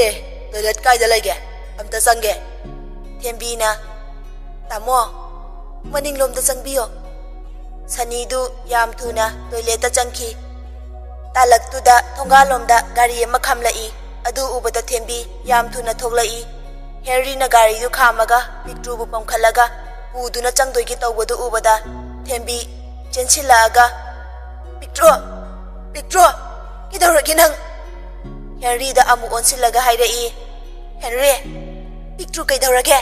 ꯇꯣꯏꯂꯦꯠ ꯀꯥꯏꯗ ꯂꯩꯒꯦ? ꯑꯝꯇ ꯆꯪꯒꯦ꯫" ꯊꯦꯝꯕꯤꯅ, "ꯇꯥꯃꯣ, ꯃꯅꯤꯡꯂꯣꯝꯗ ꯆꯪꯕꯤꯌꯣ꯫ ꯁꯅꯤꯗꯨ ꯌꯥꯝ ꯊꯨꯅ ꯇꯣꯏꯂꯦꯠꯇ ꯆꯪꯈꯤ꯫ ꯇꯥꯂꯛꯇꯨꯗ ꯊꯣꯡꯒꯥꯜꯂꯣꯝꯗ ꯒꯥꯔꯤ ꯑꯃ ꯈꯥꯝꯂꯛꯏ꯫ ꯑꯗꯨ ꯎꯕꯗ ꯊꯦꯝꯕꯤ ꯌꯥꯝ ꯊꯨꯅ ꯊꯣꯛꯂꯛꯏ꯫ ꯍꯦꯅꯔꯤꯅ ꯒꯥꯔꯤꯗꯨ ꯈꯥꯝꯃꯒ ꯄꯤꯛꯇ꯭ꯔꯨꯕꯨ ꯄꯝꯈꯠꯂꯒ ꯄꯨꯗꯨꯅ ꯆꯪꯗꯣꯏꯒꯤ ꯇꯧꯕꯗꯨ ꯎꯕꯗ ꯊꯦꯝꯕꯤ ꯆꯦꯟꯁꯤꯜꯂꯛꯑꯒ, "ꯄꯤꯛꯇ꯭ꯔꯨ! ꯄꯤꯛꯇ꯭ꯔꯨ! ꯀꯩꯗꯧꯔꯒꯦ ꯅꯪ?" ꯍꯦꯅꯔꯤꯗ ꯑꯃꯨꯛ ꯑꯣꯟꯁꯤꯜꯂꯒ ꯍꯥꯏꯔꯛꯏ꯫ "ꯍꯦꯅꯔꯤ, ꯄꯤꯛꯇ꯭ꯔꯨ ꯀꯩꯗꯧꯔꯒꯦ?"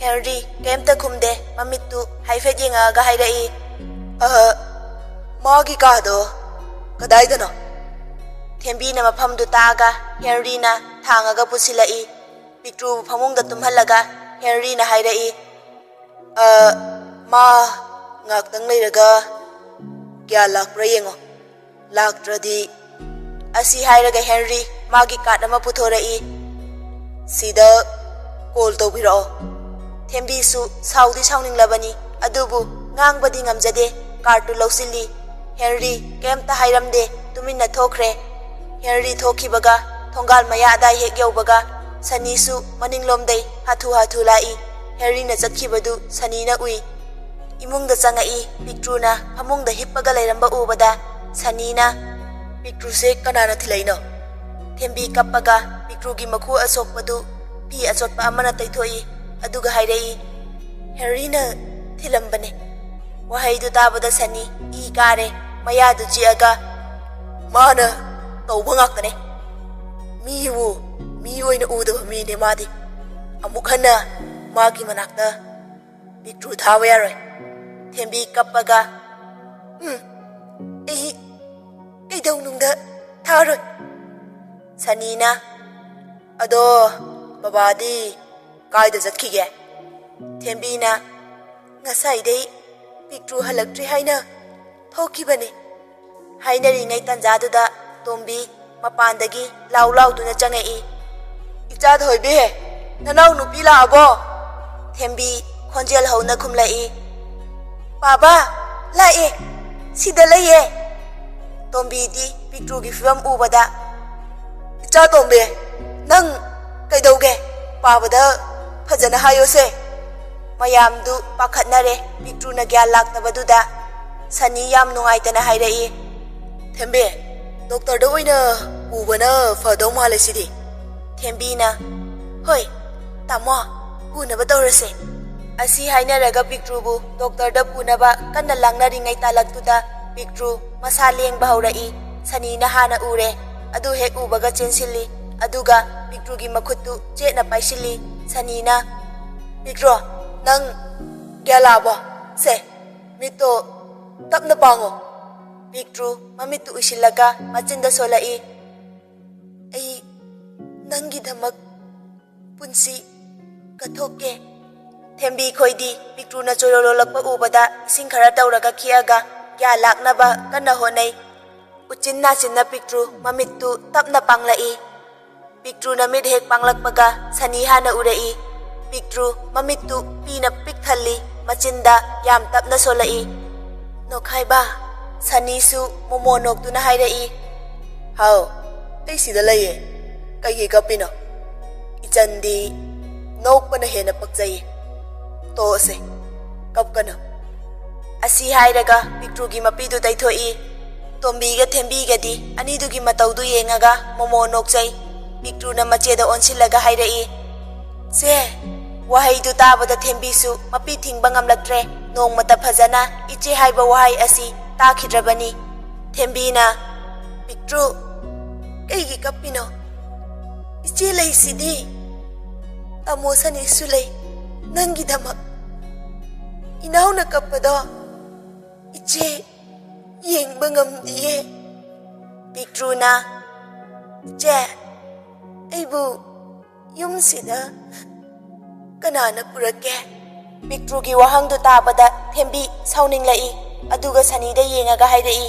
ꯍꯦꯅꯔꯤ ꯀꯩꯝꯇ ꯈꯨꯝꯗꯦ, ꯃꯃꯤꯠꯇꯨ ꯍꯥꯏꯐꯦꯠ ꯌꯦꯡꯉꯛꯑꯒ ꯍꯥꯏꯔꯛꯏ, "ꯑ, ꯃꯥꯒꯤ ꯀꯥꯗꯣ ꯀꯗꯥꯏꯗꯅꯣ?" ꯊꯦꯝꯕꯤꯅ ꯃꯐꯝꯗꯨ ꯇꯥꯛꯑꯒ ꯍꯦꯅꯔꯤꯅ ꯊꯥꯡꯉꯒ ꯄꯨꯁꯤꯜꯂꯛꯏ꯫ ꯄꯤꯛꯇ꯭ꯔꯨꯕꯨ ꯐꯃꯨꯡꯗ ꯇꯨꯝꯍꯜꯂꯒ ꯍꯦꯅꯔꯤꯅ ꯍꯥꯏꯔꯛꯏ, "ꯑ, ꯃꯥ ꯉꯥꯛꯇꯪ ꯂꯩꯔꯒ ꯒ꯭ꯌꯥꯟ ꯂꯥꯛꯄ꯭ꯔꯥ ꯌꯦꯡꯉꯣ꯫ ꯂꯥꯛꯇ꯭ꯔꯗꯤ"꯫ ꯑꯁꯤ ꯍꯥꯏꯔꯒ ꯍꯦꯅꯔꯤ ꯃꯥꯒꯤ ꯀꯥꯔꯗ ꯑꯃ ꯄꯨꯊꯣꯔꯛꯏ꯫ "ꯁꯤꯗ ꯀꯣꯜ ꯇꯧꯕꯤꯔꯛꯑꯣ"꯫ ꯊꯦꯝꯕꯤꯁꯨ ꯁꯥꯎꯗꯤ ꯁꯥꯎꯅꯤꯡꯂꯕꯅꯤ, ꯑꯗꯨꯕꯨ ꯉꯥꯡꯕꯗꯤ ꯉꯝꯖꯗꯦ꯫ ꯀꯥꯔꯗꯇꯨ ꯂꯧꯁꯤꯜꯂꯤ꯫ ꯍꯦꯅꯔꯤ ꯀꯩꯝꯇ ꯍꯥꯏꯔꯝꯗꯦ, ꯇꯨꯃꯤꯟꯅ ꯊꯣꯛꯈ꯭ꯔꯦ꯫ ꯍꯦꯅꯔꯤ ꯊꯣꯛꯈꯤꯕꯒ ꯊꯣꯡꯒꯥꯜ ꯃꯌꯥ ꯑꯗꯥꯏ ꯍꯦꯛ ꯌꯧꯕꯒ ꯁꯅꯤꯁꯨ ꯃꯅꯤꯡꯂꯣꯝꯗꯩ ꯍꯥꯊꯨ ꯍꯥꯊꯨ ꯂꯥꯛꯏ꯫ ꯍꯦꯅꯔꯤꯅ ꯆꯠꯈꯤꯕꯗꯨ ꯁꯅꯤꯅ ꯎꯏ꯫ ꯏꯃꯨꯡꯗ ꯆꯪꯉꯛꯏ꯫ ꯄꯤꯛꯇ꯭ꯔꯨꯅ ꯐꯃꯨꯡꯗ ꯍꯤꯞꯄꯒ ꯂꯩꯔꯝꯕ ꯎꯕꯗ ꯁꯅꯤꯅ, "ꯄꯤꯛꯇ꯭ꯔꯨꯁꯦ ꯀꯅꯥꯅ ꯊꯤꯜꯂꯛꯏꯅꯣ?" ꯊꯦꯝꯕꯤ ꯀꯞꯄꯒ ꯄꯤꯛꯇ꯭ꯔꯨꯒꯤ ꯃꯈꯨ ꯑꯁꯣꯛꯄꯗꯨ ꯐꯤ ꯑꯆꯣꯠꯄ ꯑꯃꯅ ꯇꯩꯊꯣꯛꯏ, ꯑꯗꯨꯒ ꯍꯥꯏꯔꯛꯏ, "ꯍꯦꯅꯔꯤꯅ ꯊꯤꯜꯂꯝꯕꯅꯦ"꯫ ꯋꯥꯍꯩꯗꯨ ꯇꯥꯕꯗ ꯁꯅꯤ ꯏ ꯀꯥꯔꯦ꯫ ꯃꯌꯥꯗꯨ ꯆꯤꯛꯑꯒ, "ꯃꯥꯅ ꯇꯧꯕ ꯉꯥꯛꯇꯅꯦ꯫ ꯃꯤꯕꯨ ꯃꯤ ꯑꯣꯏꯅ ꯎꯗꯕ ꯃꯤꯅꯦ ꯃꯥꯗꯤ꯫ ꯑꯃꯨꯛ ꯍꯟꯅ ꯃꯥꯒꯤ ꯃꯅꯥꯛꯇ ꯄꯤꯛꯇ꯭ꯔꯨ ꯊꯥꯕ ꯌꯥꯔꯣꯏ"꯫ ꯊꯦꯝꯕꯤ ꯀꯞꯄꯒ, "ꯎꯝ, ꯑꯩ ꯀꯩꯗꯧꯅꯨꯡꯗ ꯊꯥꯔꯣꯏ"꯫ ꯁꯅꯤꯅ, "ꯑꯗꯣ ꯕꯕꯥꯗꯤ ꯀꯥꯏꯗ ꯆꯠꯈꯤꯒꯦ?" ꯊꯦꯝꯕꯤꯅ, "ꯉꯁꯥꯏꯗꯩ ꯄꯤꯛꯇ꯭ꯔꯨ ꯍꯜꯂꯛꯇ꯭ꯔꯤ ꯍꯥꯏꯅ ꯊꯣꯛꯈꯤꯕꯅꯦ"꯫ ꯍꯥꯏꯅꯔꯤꯉꯩ ꯇꯟꯖꯥꯗꯨꯗ ꯇꯣꯝꯕꯤ ꯃꯄꯥꯟꯗꯒꯤ ꯂꯥꯎ ꯂꯥꯎꯗꯨꯅ ꯆꯪꯉꯛꯏ꯫ "ꯏꯆꯥ ꯊꯣꯏꯕꯤ, ꯅꯅꯥꯎ ꯅꯨꯄꯤ ꯂꯥꯛꯑꯕꯣ?" ꯊꯦꯝꯕꯤ ꯈꯣꯟꯖꯦꯜ ꯍꯧꯅ ꯈꯨꯝꯂꯛꯏ꯫ "ꯄꯥꯕ, ꯂꯥꯛꯑꯦ, ꯁꯤꯗ ꯂꯩꯌꯦ"꯫ ꯇꯣꯝꯕꯤꯗꯤ ꯄꯤꯛꯇ꯭ꯔꯨꯒꯤ ꯐꯤꯕꯝ ꯎꯕꯗ, "ꯏꯆꯥ ꯇꯣꯝꯕꯤ, ꯅꯪ ꯀꯩꯗꯧꯒꯦ? ꯄꯥꯕꯗ ꯐꯖꯅ ꯍꯥꯏꯌꯣꯁꯦ"꯫ ꯃꯌꯥꯝꯗꯨ ꯄꯥꯈꯠꯅꯔꯦ꯫ ꯄꯤꯛꯇ꯭ꯔꯨꯅ ꯒ꯭ꯌꯥꯟ ꯂꯥꯛꯇꯕꯗꯨꯗ ꯁꯅꯤ ꯌꯥꯝ ꯅꯨꯡꯉꯥꯏꯇꯅ ꯍꯥꯏꯔꯛꯏ, "ꯊꯦꯝꯕꯤ, ꯗꯣꯛꯇꯔꯗ ꯑꯣꯏꯅ ꯄꯨꯕꯅ ꯐꯗꯧ ꯃꯥꯜꯂꯦ ꯁꯤꯗꯤ꯫" ꯊꯦꯝꯕꯤꯅ, "ꯍꯣꯏ, ꯇꯥꯃꯣ, ꯄꯨꯅꯕ ꯇꯧꯔꯁꯦ꯫" ꯑꯁꯤ ꯍꯥꯏꯅꯔꯒ ꯄꯤꯛꯇ꯭ꯔꯨꯕꯨ ꯗꯣꯛꯇꯔꯗ ꯄꯨꯅꯕ ꯀꯟꯅ ꯂꯥꯡꯅꯔꯤꯉꯩ ꯇꯥꯂꯛꯇꯨꯗ ꯄꯤꯛꯇ꯭ꯔꯨ ꯃꯁꯥ ꯂꯦꯡꯕ ꯍꯧꯔꯛꯏ꯫ ꯁꯅꯤꯅ ꯍꯥꯟꯅ ꯎꯔꯦ꯫ ꯑꯗꯨ ꯍꯦꯛ ꯎꯕꯒ ꯆꯦꯟꯁꯤꯜꯂꯤ꯫ ꯑꯗꯨꯒ ꯄꯤꯛꯇ꯭ꯔꯨꯒꯤ ꯃꯈꯨꯠꯇꯨ ꯆꯦꯠꯅ ꯄꯥꯏꯁꯤꯜꯂꯤ꯫ ꯁꯅꯤꯅ, "ꯄꯤꯛꯇ꯭ꯔꯨ, ꯅꯪ ꯒ꯭ꯌꯥꯟ ꯂꯥꯛꯑꯕꯣ? ꯁꯦ, ꯃꯤꯠꯇꯣ ꯇꯞꯅ ꯄꯥꯡꯉꯣ꯫" ꯄꯤꯛꯇ꯭ꯔꯨ ꯃꯃꯤꯠꯇꯨ ꯎꯏꯁꯤꯜꯂꯒ ꯃꯆꯤꯟꯗ ꯁꯣꯜꯂꯛꯏ, "ꯑꯩ ꯅꯪꯒꯤꯗꯃꯛ ꯄꯨꯟꯁꯤ ꯀꯠꯊꯣꯛꯀꯦ꯫" ꯊꯦꯝꯕꯤ ꯈꯣꯏꯗꯤ ꯄꯤꯛꯇ꯭ꯔꯨꯅ ꯆꯣꯏꯔꯣ ꯂꯣꯜꯂꯛꯄ ꯎꯕꯗ ꯏꯁꯤꯡ ꯈꯔ ꯇꯧꯔꯒ ꯈꯤꯛꯑꯒ ꯒ꯭ꯌꯥꯟ ꯂꯥꯛꯅꯕ ꯀꯟꯅ ꯍꯣꯠꯅꯩ꯫ ꯎꯆꯤꯟ ꯅꯥꯆꯤꯟꯅ ꯄꯤꯛꯇ꯭ꯔꯨ ꯃꯃꯤꯠꯇꯨ ꯇꯞꯅ ꯄꯥꯡꯂꯛꯏ꯫ ꯄꯤꯛꯇ꯭ꯔꯨꯅ ꯃꯤꯠ ꯍꯦꯛ ꯄꯥꯡꯂꯛꯄꯒ ꯁꯅꯤ ꯍꯥꯟꯅ ꯎꯔꯛꯏ꯫ ꯄꯤꯛꯇ꯭ꯔꯨ ꯃꯃꯤꯠꯇꯨ ꯄꯤꯅ ꯄꯤꯛ ꯊꯜꯂꯤ꯫ ꯃꯆꯤꯟꯗ ꯌꯥꯝ ꯇꯞꯅ ꯁꯣꯜꯂꯛꯏ, "ꯅꯣꯛꯈꯥꯏꯕ꯫" ꯁꯅꯤꯁꯨ ꯃꯣꯃꯣ ꯅꯣꯛꯇꯨꯅ ꯍꯥꯏꯔꯛꯏ, "ꯍꯥꯎ, ꯑꯩ ꯁꯤꯗ ꯂꯩꯌꯦ꯫ ꯀꯩꯒꯤ ꯀꯞꯄꯤꯅꯣ? ꯏꯆꯟꯗꯤ ꯅꯣꯛꯄꯅ ꯍꯦꯟꯅ ꯄꯛꯆꯩꯌꯦ꯫ ꯇꯣꯛꯑꯁꯦ, ꯀꯞꯀꯅꯨ꯫" ꯑꯁꯤ ꯍꯥꯏꯔꯒ ꯄꯤꯛꯇ꯭ꯔꯨꯒꯤ ꯃꯄꯤꯗꯨ ꯇꯩꯊꯣꯛꯏ꯫ ꯇꯣꯝꯕꯤꯒ ꯊꯦꯝꯕꯤꯒꯗꯤ ꯑꯅꯤꯗꯨꯒꯤ ꯃꯇꯧꯗꯨ ꯌꯦꯡꯉꯒ ꯃꯣꯃꯣ ꯅꯣꯛꯆꯩ꯫ ꯄꯤꯛꯇ꯭ꯔꯨꯅ ꯃꯆꯦꯗ ꯑꯣꯟꯁꯤꯜꯂꯒ ꯍꯥꯏꯔꯛꯏ, "ꯆꯦ꯫" ꯋꯥꯍꯩꯗꯨ ꯇꯥꯕꯗ ꯊꯦꯝꯕꯤꯁꯨ ꯃꯄꯤ ꯊꯤꯡꯕ ꯉꯝꯂꯛꯇ꯭ꯔꯦ꯫ ꯅꯣꯡꯃꯇ ꯐꯖꯅ "ꯏꯆꯦ" ꯍꯥꯏꯕ ꯋꯥꯍꯩ ꯑꯁꯤ ꯇꯥꯈꯤꯗ꯭ꯔꯕꯅꯤ꯫ ꯊꯦꯝꯕꯤꯅ, "ꯄꯤꯛꯇ꯭ꯔꯨ, ꯀꯩꯒꯤ ꯀꯞꯄꯤꯅꯣ? ꯏꯆꯦ ꯂꯩꯁꯤꯗꯤ꯫ ꯇꯥꯃꯣ ꯁꯅꯤꯁꯨ ꯂꯩ ꯅꯪꯒꯤꯗꯃꯛ꯫ ꯏꯅꯥꯎꯅ ꯀꯞꯄꯗꯣ ꯏꯆꯦ ꯌꯦꯡꯕ ꯉꯝꯗꯤꯌꯦ꯫" ꯄꯤꯛꯇ꯭ꯔꯨꯅ, "ꯏꯆꯦ, ꯑꯩꯕꯨ ꯌꯨꯝꯁꯤꯗ ꯀꯅꯥꯅ ꯄꯨꯔꯛꯀꯦ?" ꯄꯤꯛꯇ꯭ꯔꯨꯒꯤ ꯋꯥꯍꯪꯗꯨ ꯇꯥꯕꯗ ꯊꯦꯝꯕꯤ ꯁꯥꯎꯅꯤꯡꯂꯛꯏ꯫ ꯑꯗꯨꯒ ꯁꯅꯤꯗ ꯌꯦꯡꯉꯒ ꯍꯥꯏꯔꯛꯏ,